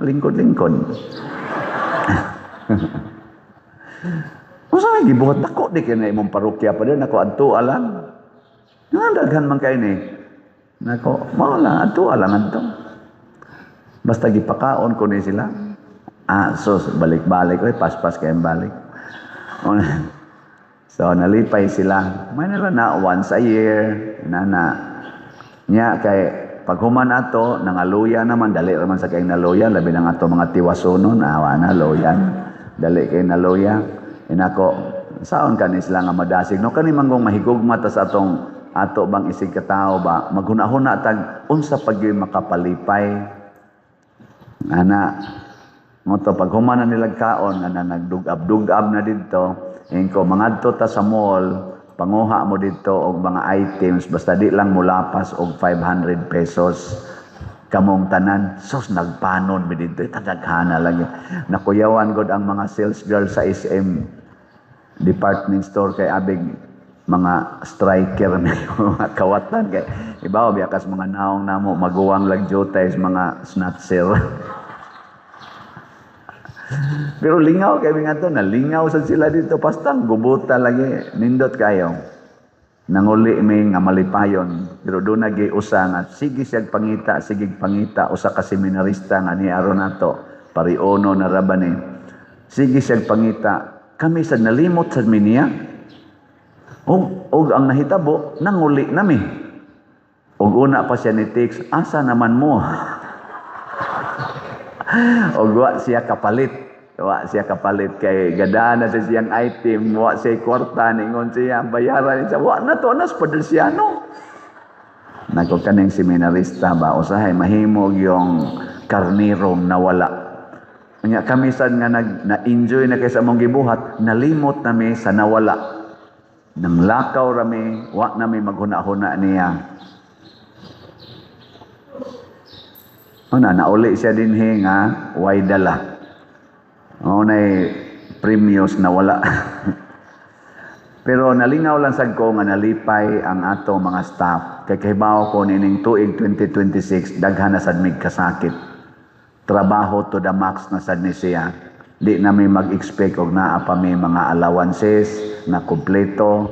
lingkod-lingkod. Unsa may gibuhat dako di kay na imong parokya pa nako adto alang. Nganong daghan man kay ni? Nako, mao lang adto alang adto. Basta gipakaon ko ni sila. Ah, so balik-balik, oy, paspas kayong balik. So nalipay sila. May nila na once a year, nana. Nya kay pag human ato, nangaluya naman, dali raman sa kayong naluya, labi na nga ato mga tiwasonon, awa na, luyan. Dali kay naluya. Inako, saon ka ni sila nga madasig? No, kani manggong mahigugma ta sa atong ato bang isig katao ba, maghuna-huna tag, unsa pag yun makapalipay. Ana, mo to pag human na nilag kaon, ana nagdugab-dugab na didto, ingko mangadto ta sa mall, panguha mo didto og mga items, basta di lang mulapas og 500 pesos kamong tanan. Sus, nagpanon mi didto, tadaghana lagi. Nakuyawan gud ang mga sales girl sa SM department store kay abig mga striker na mga kawatan kay ibaw biyakas mga naong namo maguwang lag jutay mga snatcher. Pero lingaw kay mga to, nalingaw sad sila dito pastang gubuta lagi, nindot kayo. Nanguli mi nga malipayon, pero doon nagi usa nga sige siyag pangita, sige pangita, usa ka seminarista nga ni aron nato, pariono na ra ba ni. Sige siyag pangita, kami sad nalimot sad mi niya. Og ang nahitabo, nanguli nami. Og una pa siya ni text, "Asa naman mo?" Og wa siya kapalit. Wa siya kapalit kay gadana sa siyang item, wa siya kwarta, ningon siya, bayaran siya. Wa na to, nas Padersiano. Nako, kaning seminarista ba, usahay mahimog yung karnirong nawala. Nya kami sad nga nag na-enjoy na kay sa among gibuhat, nalimot nami sa nawala. Nang lakaw rami, wa nami maghuna-huna niya. Una, nauli siya dinhi nga way dala. O nay premios na wala. Pero nalingaw lang sad ko nga nalipay ang ato mga staff. Kay kahibaw ko nining tuig 2026 daghan na sad mig kasakit. Trabaho to the max na sad ni siya. Di na mi mag-expect og naa pa mi mga allowances na kompleto.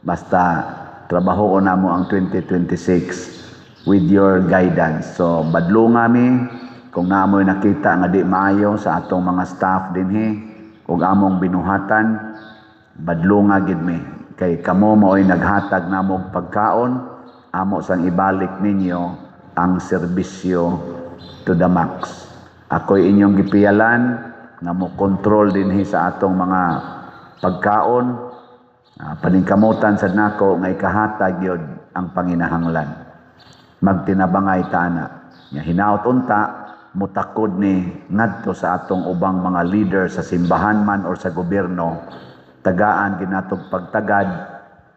Basta trabaho ko namo ang 2026 with your guidance. So badlunga mi kung naamoy nakita nga di maayo sa atong mga staff dinhi ug among binuhatan, badlunga gid mi kay kamo maoy naghatag namo og pagkaon, amo sang ibalik ninyo ang serbisyo to the max. Ako'y inyong gipiyalan nga mo kontrol dinhi sa atong mga pagkaon. Paningkamutan sad nako nga ikahatag yod ang panginahanglan. Magtinabangay ta ana. Nya hinaot unta mutakod ni ngadto sa atong ubang mga leader sa simbahan man or sa gobyerno, tagaan ginatog pagtagad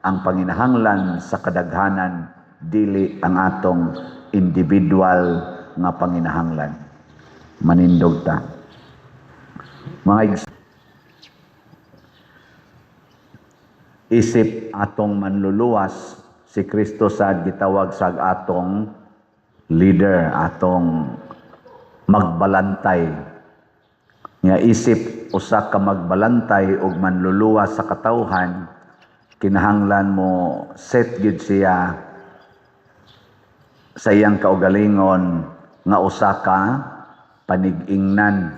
ang panginahanglan sa kadaghanan, dili ang atong individual nga panginahanglan. Manindog ta. Mga isip atong manluluwas, si Kristo sad gitawag sa atong leader, atong magbalantay. Nga isip usa ka magbalantay og manluluwas sa katawhan, kinahanglan mo set gyud siya sa iyang kaugalingon nga usa ka panig-ingnan,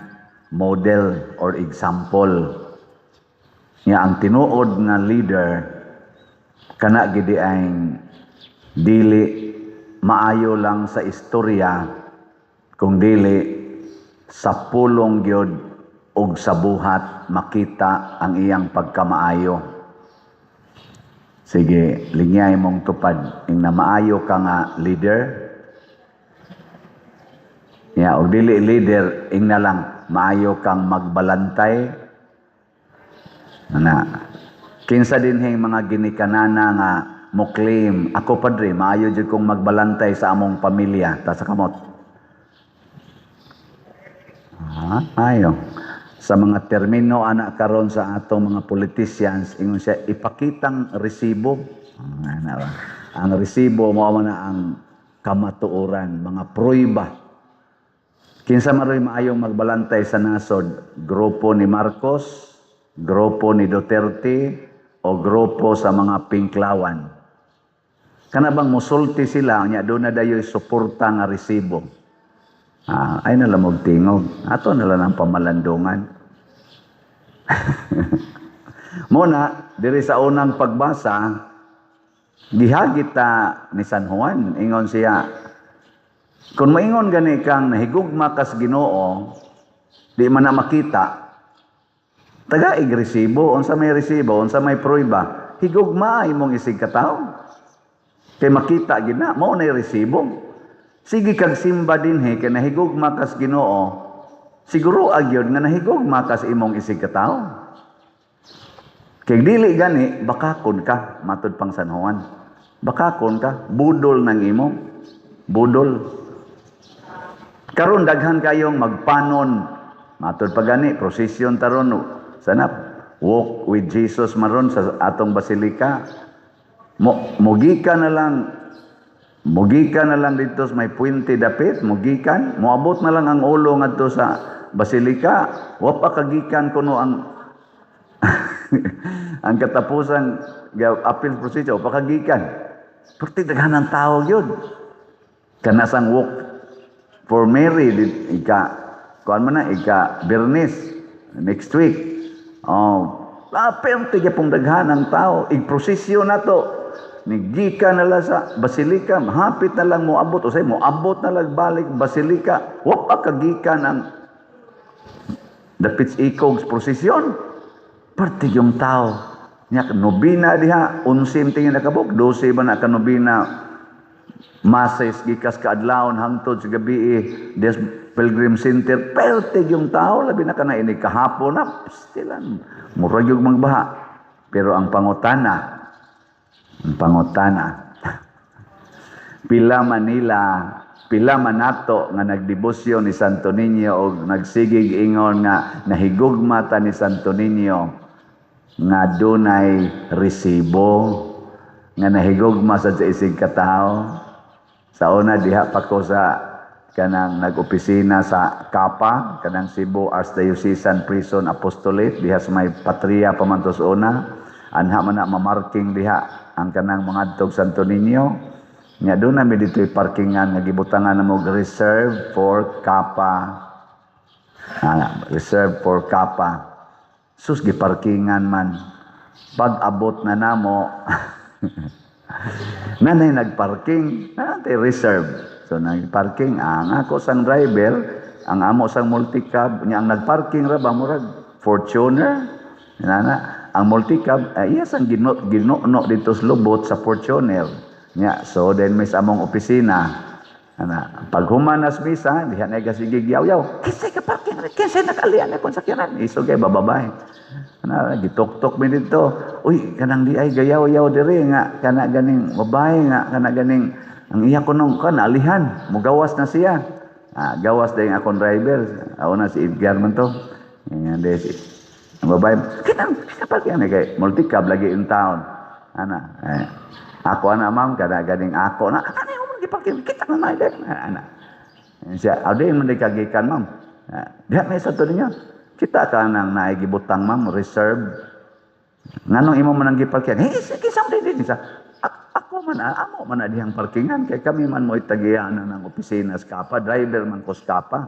model or example. Nga ang tinuod nga leader kana gidi ay dili maayo lang sa istorya kung dili sa pulong gyud og sa buhat makita ang iyang pagkamaayo. Sige, lingyay mong tupad ing na maayo ka nga leader. Ya, og dili leader, ing na lang maayo kang magbalantay. Ana. Kinsa dinhing mga ginikanana nga mo claim, "Ako, padre, maayo jud kong magbalantay sa among pamilya"? Ta sa kamot. Ah, ayo. Sa mga termino ana karon sa atong mga politicians, ingon siya, ipakitang resibo. Ah, ana ba? Ang resibo mao man na ang kamatuoran, mga pruiba. Kinsa maroy maayong magbalantay sa nasod? Grupo ni Marcos, grupo ni Duterte, o grupo sa mga Pinklawan? Kana bang musulti sila, nya doon na dayoy suporta nga resibo. Ah, ay na lang tingog. Ato na lang ang pamalandungan. Muna, diri sa unang pagbasa, gihagit ta ni San Juan, ingon siya, kung maingon gani kang nahigugma kas Ginoo, di man na makita, tagaig resibo, unsa may resibo, unsa may pruiba, higugma imong isig katawo. Kay makita gid na, mao na resibo. Sige kag simba dinhi kay nahigugma kas Ginoo, siguro agyod nga nahigugma kas imong isig katawo. Kay dili gani, bakakon ka, matud pang San Juan. Bakakon ka, budol ng imo. Budol. Karon daghan kayong magpanon. Matud pa gani, prosesyon taron sana Walk with Jesus maron sa atong basilika. Mo mugikan na lang. Mugikan na lang dito sa may puente dapit, mugikan, moabot na lang ang ulo ngadto sa basilika. Wa pa kagikan kuno ang ang katapusan. Apil procession pa kagikan. Perti daghan ang tao gyud. Kana sang Walk for Mary ika kuan man na, ika Biyernes next week. Oh, perti gyapong daghan ang tao. Ig-prosesyon na to. Nigika na lang sa basilika, hapit na lang moabot, usay moabot na lang balik basilika. Wa pa kagikan ang dapit ikog prosesyon. Perti yung tao. Nya nobina diha, 11 tingin nakabok, 12 ba na ka nobina masses gikas kaadlawon hangtod sa gabi des Pilgrim Center, perti yung tao, labi na kana ini kahapon na stilan murag yung magbaha. Pero ang pangutana, pila Manila, pila man nato nga nagdebosyon ni Santo Niño o nagsigig ingon nga nahigugma ta ni Santo Niño nga dunay resibo nga nahigugma sa isig katao? Sa una diha pa ko sa kanang nag-opisina sa Kapa, kanang Cebu Archdiocesan Prison Apostolate diha sa may Patria pa man to sa una. Anha man na mamarking diha ang kanang mga adtog Santo Niño. Nya doon na mi dito'y parkingan nga gibutangan na mo "Reserve for Kapa." Ah, "Reserve for Kapa." Sus, giparkingan man. Pag abot na namo, nanay nagparking, nanay reserve. So nagparking ang ako sang driver, ang amo sang multicab, nya ang nagparking ra ba murag Fortuner. Nana, ang multicab ay iya sang gino ginuno dito sa lubot sa Fortuner. Nya so then may sa among opisina. Ana, pag humanas misa, diha na gasigig yaw-yaw. "Kinsay ka parking, kinsay nakalian akong sakyanan?" Isog kay bababay. Ana, gituktok mi dito. "Uy, kanang di ay gayaw-yaw diri nga kana ganing babae nga kana ganing ang iya kunong kan alihan, mugawas na siya." Ah, gawas dahil akong driver. Ako na si Edgar man to. Yan di si ang babae, "Kinang parking ni kay multicab lagi in town." Ana, eh, "Ako ana, ma'am, kana ganing ako na. Ano yung mga giparking? Kita na may ana." Siya, "Ade man di kagikan, ma'am." Ah, diha may sa to ninyo. "Kita ka nang naigibutang, ma'am, reserve. Nganong imo man ang giparkingan?" "Eh, kinsa man din sa ako man ah, amo man na dihang parkingan kay kami man mo itagiyanan ng opisina sa Kapa, driver man ko sa Kapa."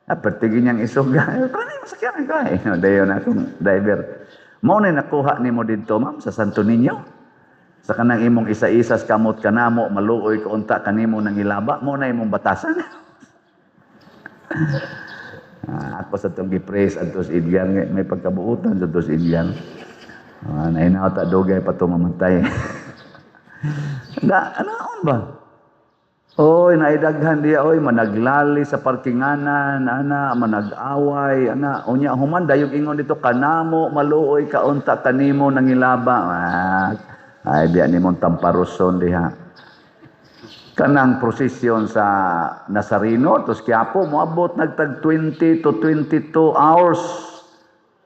Ah, pertigin niyang isuga. "Paano yung masakyanan ko?" Eh, dayon na akong driver. "Mao na nakuha nimo didto, ma'am, sa Santo Niño. Sa kanang imong isa-isa sa kamot kanamo, maluoy ka unta kanimo nang ilaba, mo na imong batasan." Ah, ako sa itong gi-praise adto si Edgar nga may pagkabuutan sa si Edgar. Ah, nainaw ta dugay pa to mamatay. Na anaon ba? Oy, naidaghan diya oy, managlali sa parkinganan, ana, manag-away, ana, unya human dayog ingon dito kanamo maluoy kaunta kanimo nangilaba. Ah, ay biya nimong tamparuson diha. Kanang prosesyon sa Nazareno tos Quiapo moabot nagtag 20 to 22 hours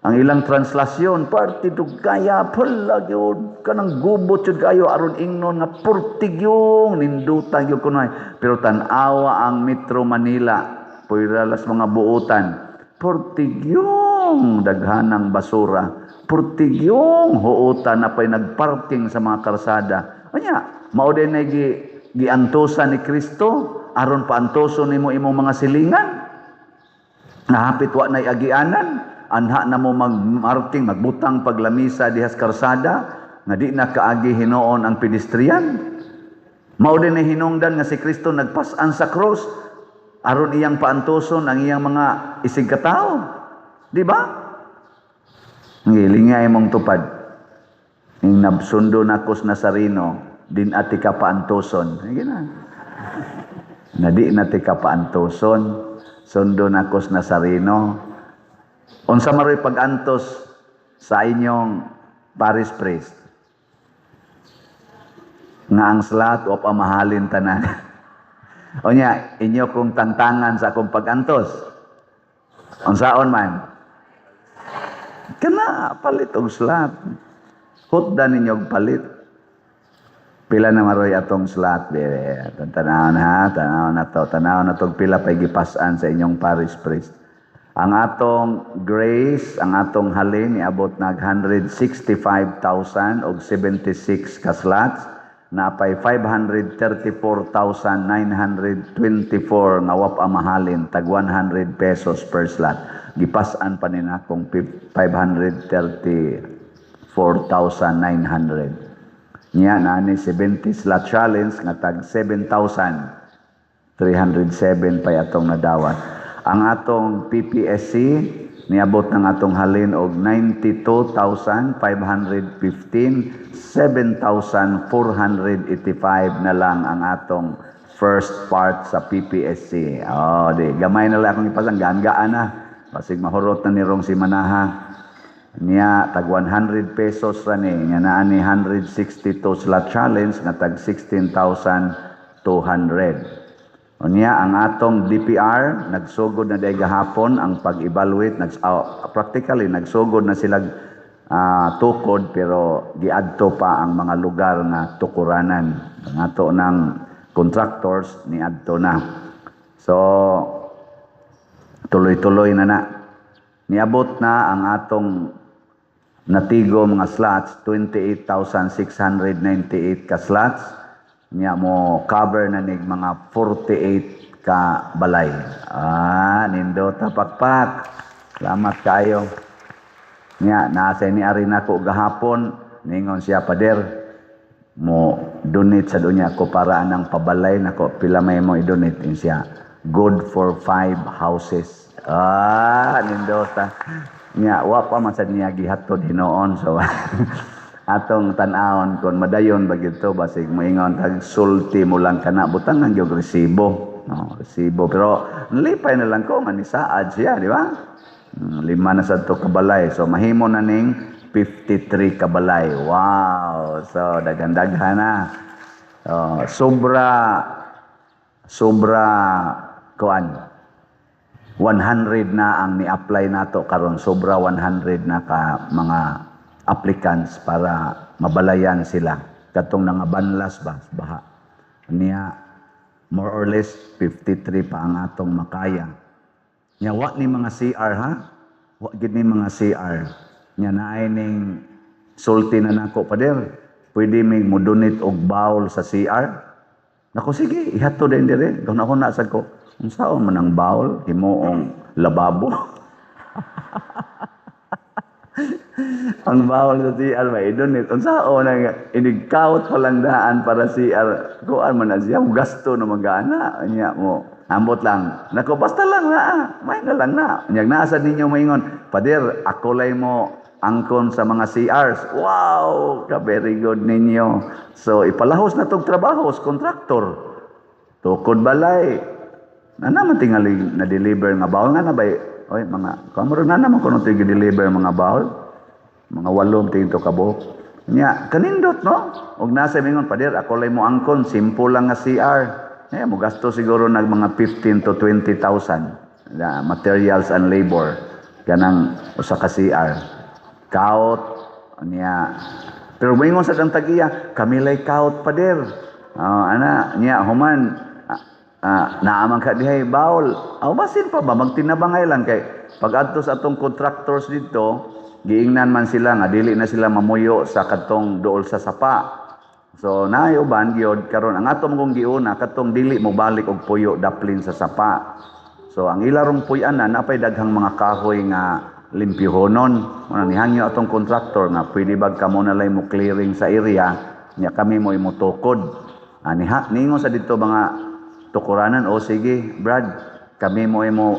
ang ilang translasyon. Parte kaya pala gyud kanang gubot jud kayo aron ingnon nga purtigyong ninduta gyud kunoy, pero tan-awa ang Metro Manila, pwera las mga buutan, purtigyong daghanang basura, purtigyong huotan na pay nagparking sa mga karsada. Anya mao din na gi giantosan ni Kristo aron paantoson nimo imong mga silingan nga hapit wa nay agianan. Anha na mo magmarking, magbutang paglamisa dihas karsada nga di na kaagi hinuon ang pedestrian. Mao din na hinungdan nga si Kristo nagpas-an sa cross aron iyang paantoson ang iyang mga isig katao, di ba? Ngilingay mong tupad ning nabsundo nako sa Nazareno din ati ka paantoson. Sige na. Na di na ti ka paantoson. Sundo nako sa Nazareno. Unsa maroy pag-antos sa inyong parish priest? Nga ang slot o pamahalin tanan. Unya, inyo kong tantangan sa akong pag-antos. Unsaon man? Kana palit og slot. Hutdan ninyo og palit. Pila na maroy atong slot, bebe. Atong tanaw na ha, tanaw na to, tanaw na to, pila pa'y gipasan sa inyong parish priest. Ang atong Grace, ang atong halin niabot nag 165,000 og 76 ka slots, napay 534,924 nga wa pa mahalin, tag 100 pesos per slot. Gipas-an pa ni nakong 534,900. Nya naa ni 70 slot challenge nga tag 7,307 pa atong nadawat. Ang atong PPSC niabot ng atong halin og 92,515, 7,485 na lang ang atong first part sa PPSC. Oh, di gamay na lang akong ipasang gaan-gaan na. Basig mahurot na ni rong simanaha. Niya tag 100 pesos ra ni, nya naa ni 162 slot challenge nga tag 16,200. Unya ang atong DPR nagsugod na day gahapon ang pag-evaluate, practically nagsugod na sila tukod, pero giadto pa ang mga lugar nga tukuranan. Ang ato ng contractors niadto na. So tuloy-tuloy na na. Niabot na ang atong natigo mga slots, 28,698 ka slots. Nya mo cover na nig mga 48 ka balay. Ah, nindot, pakpak. Salamat kayo. Nya nasa ni ari nako gahapon, ningon siya, "Pader, mo donate sa dunya ko para anang pabalay nako." "Pila may mo i-donate?" In siya, "Good for five houses." Ah, nindota. Nya wa pa man sad niya gihatod hinuon, so atong tan-awon kon madayon ba gito. Basig moingon tag sulti mo lang kana, butangan gyud resibo, no, resibo. Pero nalipay na lang ko nga nisaad siya, di ba? Lima na sad to kabalay, so mahimo na ning 53 kabalay. Wow, so daghan-daghan na. Oh, sobra sobra kuan, 100 na ang ni-apply nato karon, sobra 100 na ka mga applicants para mabalayan sila katong nangabanlas ba baha. Niya more or less 53 pa ang atong makaya. Nya wa ni mga CR ha, wa gid ni mga CR. Nya naay ning sulti na nako, "Pader, pwede mig mo donate og bowl sa CR?" Nako, "Sige, ihatod din dire." Kung ako na sad ko, unsaon man ang bowl, himuong lababo? Ang bowl sa CR ba i-donate? Unsaon ang inig-kaut pa lang daan para CR, kuan man na siya, gasto na magana. Nya mo ambot lang. Nako, basta lang na, may na lang na. Nya nasa ninyo maingon, "Pader, ako lay mo angkon sa mga CRs." Wow, ka very good ninyo. So ipalahos na tong trabaho sa contractor. Tukod balay. Na naman tingali na deliver nga bowl nga na bay. Oy, mga kamuro na naman kuno deliver mga bowl. Mga walom tingin to kabuok. Nya kanindot, no? Og nasa mingon, "Pader, ako lay mo angkon, simple lang nga CR." Eh, mo gasto siguro nag mga 15 to 20,000 na materials and labor kanang usa ka CR. Kaut niya. Pero moingon sa ang tagiya, "Kami lay kaut, pader." Oh, ana niya human naaman ka dihay bowl. Aw, basin pa ba magtinabangay lang kay pag adto sa atong contractors dito, giingnan man sila nga dili na sila mamuyo sa katong duol sa sapa. So naay uban gyud karon ang ato mong giuna katong dili mo balik og puyo daplin sa sapa. So ang ilarong puy-anan, napay daghang mga kahoy nga limpyohonon. Muna nihangyo atong contractor nga pwede ba kamo na lay mo clearing sa area nya kami mo imutukod. Ah, niha ningon sa dito mga tukuranan, "O sige, Brad, kami mo imo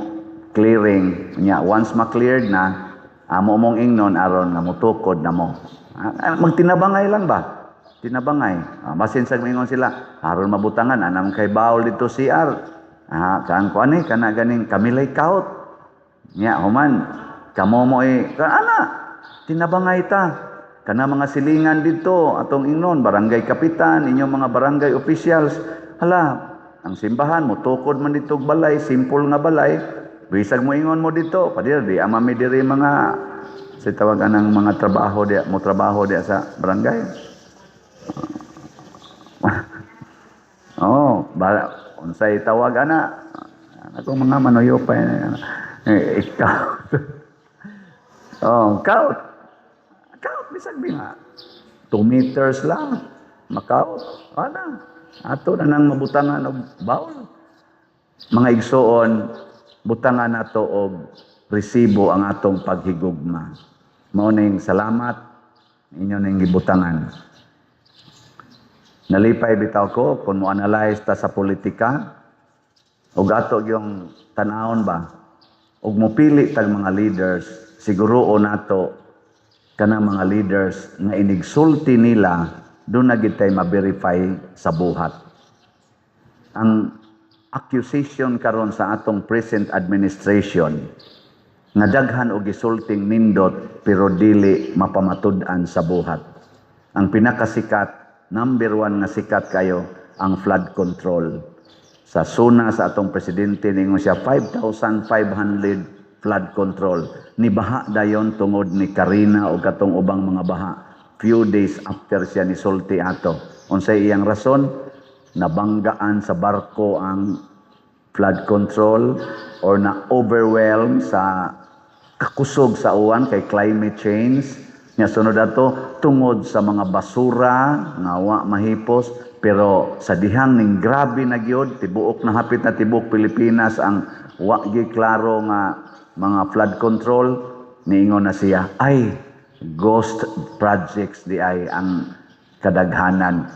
clearing nya once ma-cleared na, amo mong ingnon aron nga mutukod na mo." Ah, magtinabangay lang ba? Tinabangay. Ah, basin sa mingon sila, aron mabutangan anam kay bowl dito CR. Ah, kaan ko ani kana ganing kami lay kaut. Nya human kamo mo eh ana tinabangay ta. Kana mga silingan dito atong ingnon barangay kapitan, inyong mga barangay officials. Hala, ang simbahan mo tukod man dito og balay, simple nga balay. Bisag mo ingon mo dito, padir di ama mi diri mga sa tawagan ng mga trabaho di mo trabaho di sa barangay. Oh, ba unsay tawag ana? Ako mga manuyo pa yan. Eh, ikaw. Oh, kaut. Kaut, bisag binga. 2 meters lang. Makaut. Ana. Ato na nang mabutangan og bowl. Mga igsoon, butangan nato og resibo ang atong paghigugma. Mao ning salamat inyo ning gibutangan. Nalipay bitaw ko kung mo analyze ta sa politika ug ato yung tanawon ba ug mopili tag mga leaders, siguro nato kana mga leaders nga inigsulti nila doon na gid tay ma-verify sa buhat. Ang accusation karon sa atong present administration nga daghan og gisulting nindot pero dili mapamatud-an sa buhat. Ang pinakasikat, number one nga sikat kayo, ang flood control. Sa SONA sa atong presidente, ningon siya 5,500 flood control. Nibaha dayon tungod ni Karina o katong ubang mga baha. Few days after siya nisulti ato. Unsay iyang rason? Nabanggaan sa barko ang flood control or na overwhelm sa kakusog sa uwan kay climate change. Nya sunod ato, tungod sa mga basura nga wa mahipos. Pero sa dihang ning grabe na gyud, tibuok na, hapit na tibuok Pilipinas ang wa gyud klaro nga mga flood control, niingon na siya, ay, ghost projects di ay ang kadaghanan,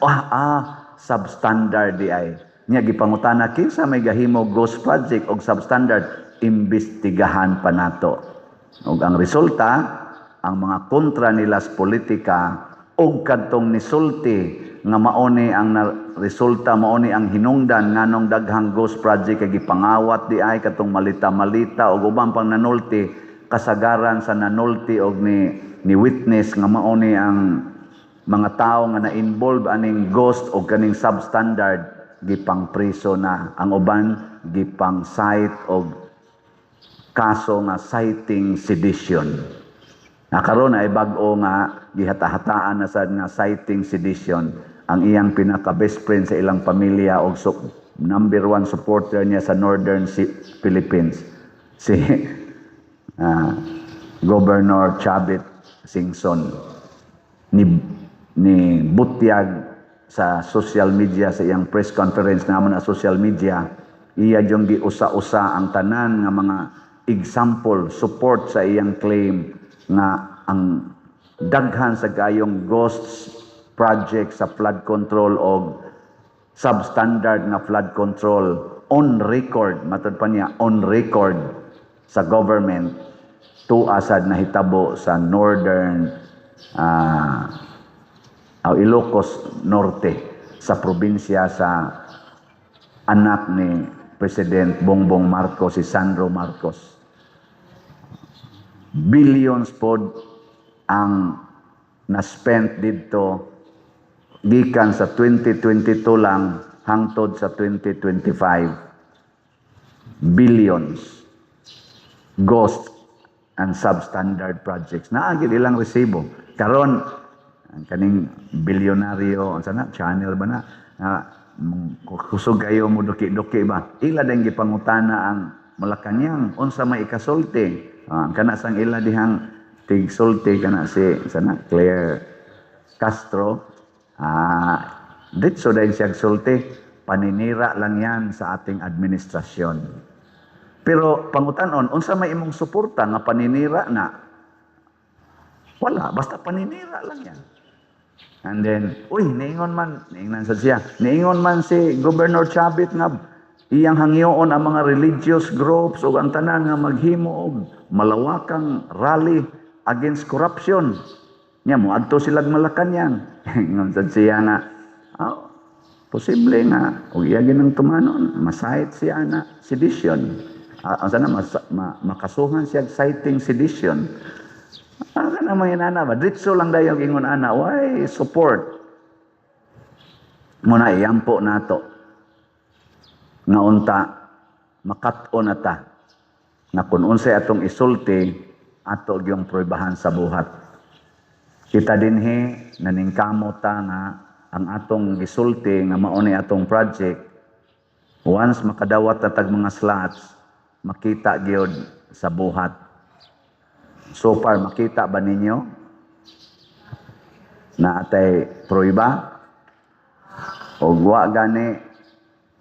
substandard di ay. Nya gipangutana kinsa may gahimo ghost project og substandard, imbestigahan pa nato. Ug ang resulta, ang mga kontra nila sa politika og kadtong nisulti nga mauni ang na, resulta, mauni ang hinungdan nganong daghang ghost project kay gipangawat di ay, katong malita-malita og uban pang nanulti, kasagaran sa nanulti og ni witness nga mauni ang mga tao nga na-involve aning ghost og kaning substandard, gipang priso na ang uban, gipang cite og kaso nga citing sedition. Na karon ay bag-o nga gihata-hataan na sad nga citing sedition ang iyang pinaka best friend sa ilang pamilya og number one supporter niya sa Northern Philippines, si Governor Chavit Singson, ni butyag sa social media sa iyang press conference nga na social media, iya yung giusa-usa ang tanan nga mga example support sa iyang claim nga ang daghan sa gayong ghosts project sa flood control og substandard nga flood control on record, matod pa niya, on record sa government, tuasad nahitabo sa northern Ilocos Norte, sa probinsya sa anak ni President Bongbong Marcos, si Sandro Marcos. Billions pod ang na-spent didto gikan sa 2022 lang hangtod sa 2025. Billions, ghost and substandard projects. Naa gid ilang resibo. Karon ang kaning bilyonaryo, unsa na, channel ba na, kusog kayo mo duki-duki ba, ila din gipangutana ang Malacanang unsa may ikasulti. Ah, kana sang ila dihang tigsulti, kana si sana Claire Castro, ditso din siya sulti, paninira lang yan sa ating administrasyon. Pero pangutanon, unsa may imong suporta nga paninira na? Wala, basta paninira lang yan. And then, uy, niingon man, niingnan sa siya, niingon man si Governor Chavit nga iyang hangyoon ang mga religious groups ug ang tanan nga maghimo og malawakang rally against corruption. Nya mo adto silag Malacanang. Ingon sad siya nga, posible nga ug iya ginang tumanon, ma-cite siya na sedition. Sana makasuhan siya citing sedition. Kana mga inana ba? Diretso lang dayon ingon ana, why support? Muna iyampo nato nga unta makat-on na ta nga kung unsay atong isulti, ato gyung pruebahan sa buhat. Kita dinhi naningkamot ta nga ang atong gisulti nga mao ni atong project, once makadawat na tag mga slots, makita gyud sa buhat. So far, makita ba ninyo na atay pruiba? O wa gani,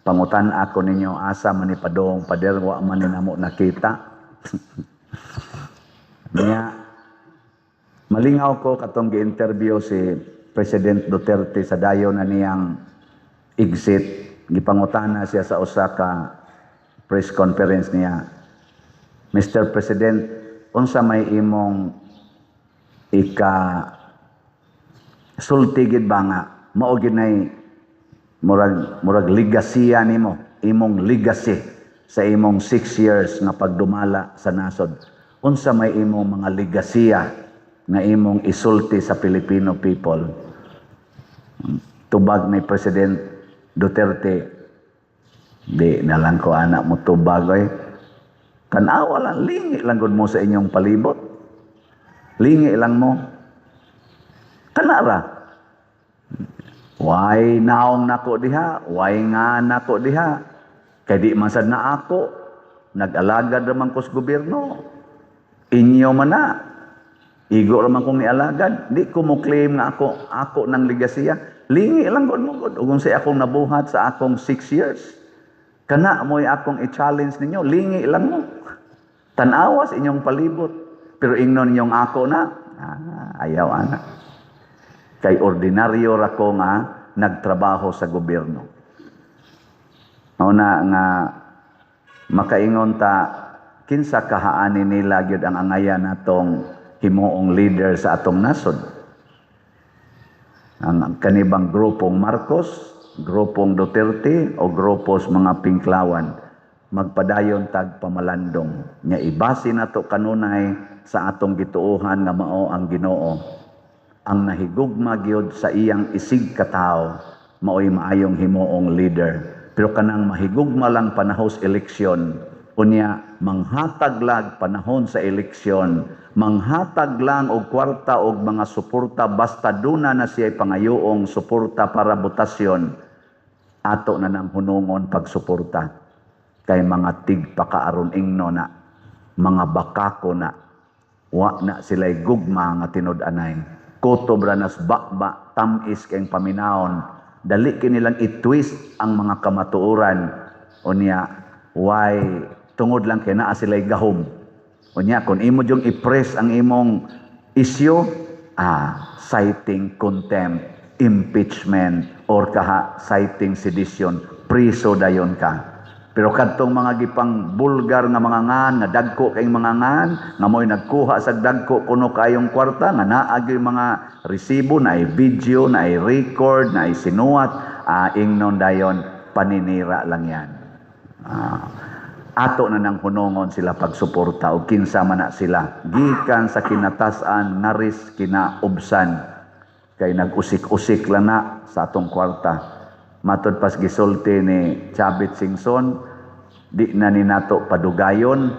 pangutan ako ninyo, asa man ni padong pader, wa man ni namo nakita. Niya, malingaw ko katong gi-interview si President Duterte sa dayon na niyang exit. Gipangutana siya sa usa ka press conference niya. "Mr. President, unsa may imong ika sulti gid ba nga mao gid nay murag legacy nimo, imong legacy sa imong 6 years nga pagdumala sa nasod? Unsa may imong mga legasiya nga imong isulti sa Filipino people?" Tubag ni President Duterte, "Di na lang ko anak mo tubag oy. Tanawa lang, lingi lang gud mo sa inyong palibot. Lingi lang mo. Kanara. Way naong nako diha, way nga nako diha. Kay di man sad na ako, nag-alagad raman ko sa gobyerno. Inyo man na. Igo raman kong nialagad. Di ko mo claim nga ako ng legasiya. Lingi lang gud mo gud. Ug unsay akong nabuhat sa akong 6 years. Kana mo'y akong i-challenge ninyo. Lingi lang mo. Tanawas inyong palibot. Pero ingnon ninyong ako na, ah, ayaw ana. Kay ordinaryo ra ko nga nagtrabaho sa gobyerno." Mao na nga makaingon ta, kinsa kahaani nila gyud ang angayan natong himuong leader sa atong nasod? Ang kanibang grupong Marcos, grupong Duterte o grupos mga Pinklawan? Magpadayon tag pamalandong nya ibase nato kanunay sa atong gituohan nga mao ang Ginoo. Ang nahigugma gyud sa iyang isig katawo, maoy maayong himuong leader. Pero kanang mahigugma lang panahon sa eleksyon, unya manghatag lag panahon sa eleksyon, manghatag lang og kwarta og mga suporta basta duna na siya pangayoong suporta para botasyon, ato na nang hunungon pagsuporta kay mga tigpakaaron ingno na, mga bakako na, wa na sila'y gugma nga tinud-anay. Kutob ra nas baba, tamis kayong paminawon, dali kinilang i-twist ang mga kamatuoran. Unya why tungod lang kay naa sila'y gahom. Unya kung imo jung i-press ang imong issue, citing contempt, impeachment or kaha citing sedition, priso dayon ka. Pero kadtong mga gipang bulgar nga mga ngan, nga dagko kay mga ngan, nga mo'y nagkuha sa dagko kuno kayong kwarta, nga naa gyud mga resibo, na video, na record, na sinuwat, ingnon dayon, paninira lang yan. Ato na nang hunongon sila pagsuporta o kinsa man na sila. Gikan sa kinatas-an, ngaris kinaubsan, kay nag-usik-usik lang na sa atong kwarta. Matod pas gisulti ni Chavit Singson, di na ni nato padugayon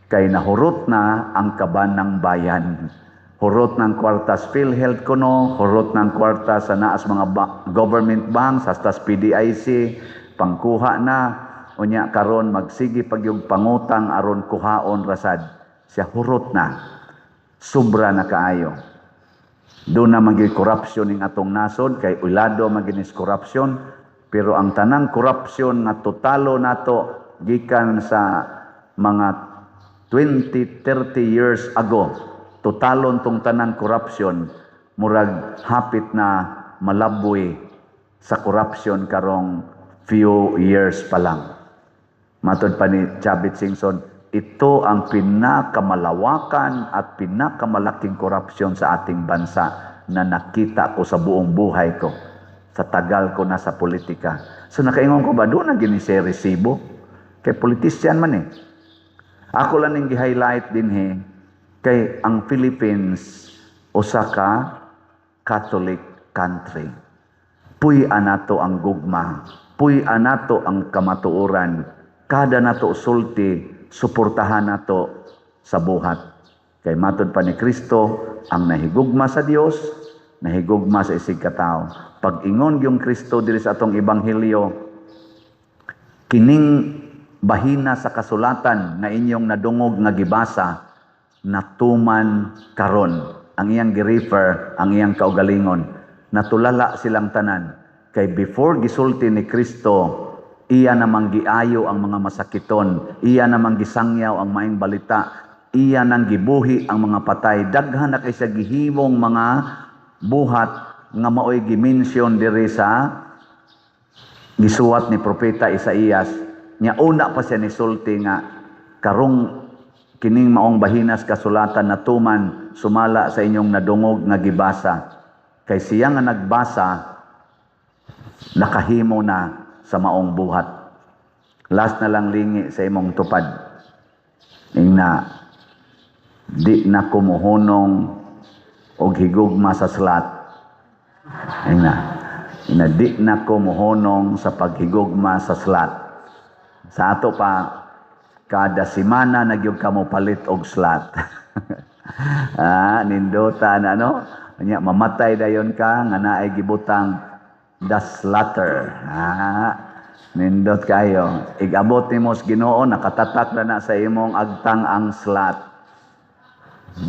kay nahurot na ang kaban ng bayan. Hurot ng kwarta sa PhilHealth kuno, hurot ng kwarta sa naas mga government banks, hasta sa PDIC, pangkuha na, unya karon magsige pag yung pangutang aron kuhaon rasad. Siya hurot na. Sobra na kaayo. Doon na magi corruption ning atong nasod kay ulado maginis corruption, pero ang tanang corruption nga totalo nato gikan sa mga 20, 30 years ago, totalon tong tanang corruption, murag hapit na malaboy sa corruption karong few years pa lang. Matod pa ni Chavit Singson, ito ang pinakamalawakan at pinakamalaking korupsyon sa ating bansa na nakita ko sa buong buhay ko. Sa tagal ko na sa politika. So nakaingon ko ba, doon ang gini siya resibo? Kay politician man eh. Ako lang ning gi-highlight din he, kay ang Philippines usa ka Catholic country. Puy-an nato ang gugma, puy-an nato ang kamatuoran, kada nato sulti, suportahan nato sa buhat. Kay matod pa ni Kristo, ang nahigugma sa Dios, nahigugma sa isig katao. Pag ingon yung Kristo diri sa atong ebanghelyo, kining Bahina sa kasulatan nga inyong nadungog nga gibasa natuman karon." Ang iyang gi-refer ang iyang kaugalingon. Natulala silang tanan kay before gisulti ni Kristo, iya namang giayo ang mga masakiton, iya namang gisangyaw ang maayong balita, iya nang gibuhi ang mga patay. Daghan na kay siya gihimong mga buhat nga maoy gi-mention diri sa gisuwat ni Propeta Isaías. Nya una pa siya nisulti nga karong kining maong bahinas kasulatan natuman sumala sa inyong nadungog nga gibasa, kay siya nga nagbasa nakahimo na sa maong buhat. Last na lang, lingi sa imong tupad. Ingna, "Di na ko mohunong og higugma sa slut." Ingna, ina, "Di na ko mohunong sa paghigugma sa slut." Sa ato pa, kada semana na gyud ka mo palit og slut. Ah, nindota na, no? Nya mamatay dayon ka nga naay gibutang "the slutter." Ah, nindot kayo. Igabot nimo sa Ginoo, nakatatak na na sa imong agtang ang slut.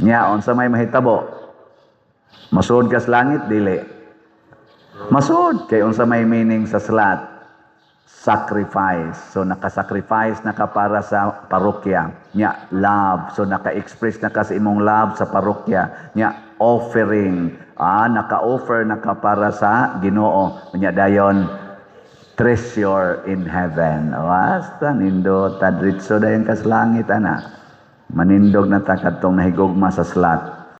Nya unsa may mahitabo? Masud ka sa langit, dili? Masud kay unsa may meaning sa slut? Sacrifice. So naka-sacrifice na ka para sa parokya. Nya love. So naka-express na ka sa imong love sa parokya. Nya offering. Ah, naka-offer na ka para sa Ginoo. Nya dayon treasure in heaven. O, basta nindot, tadritso dayon ka sa langit ana. Manindog na ta kadtong nahigugma sa slut.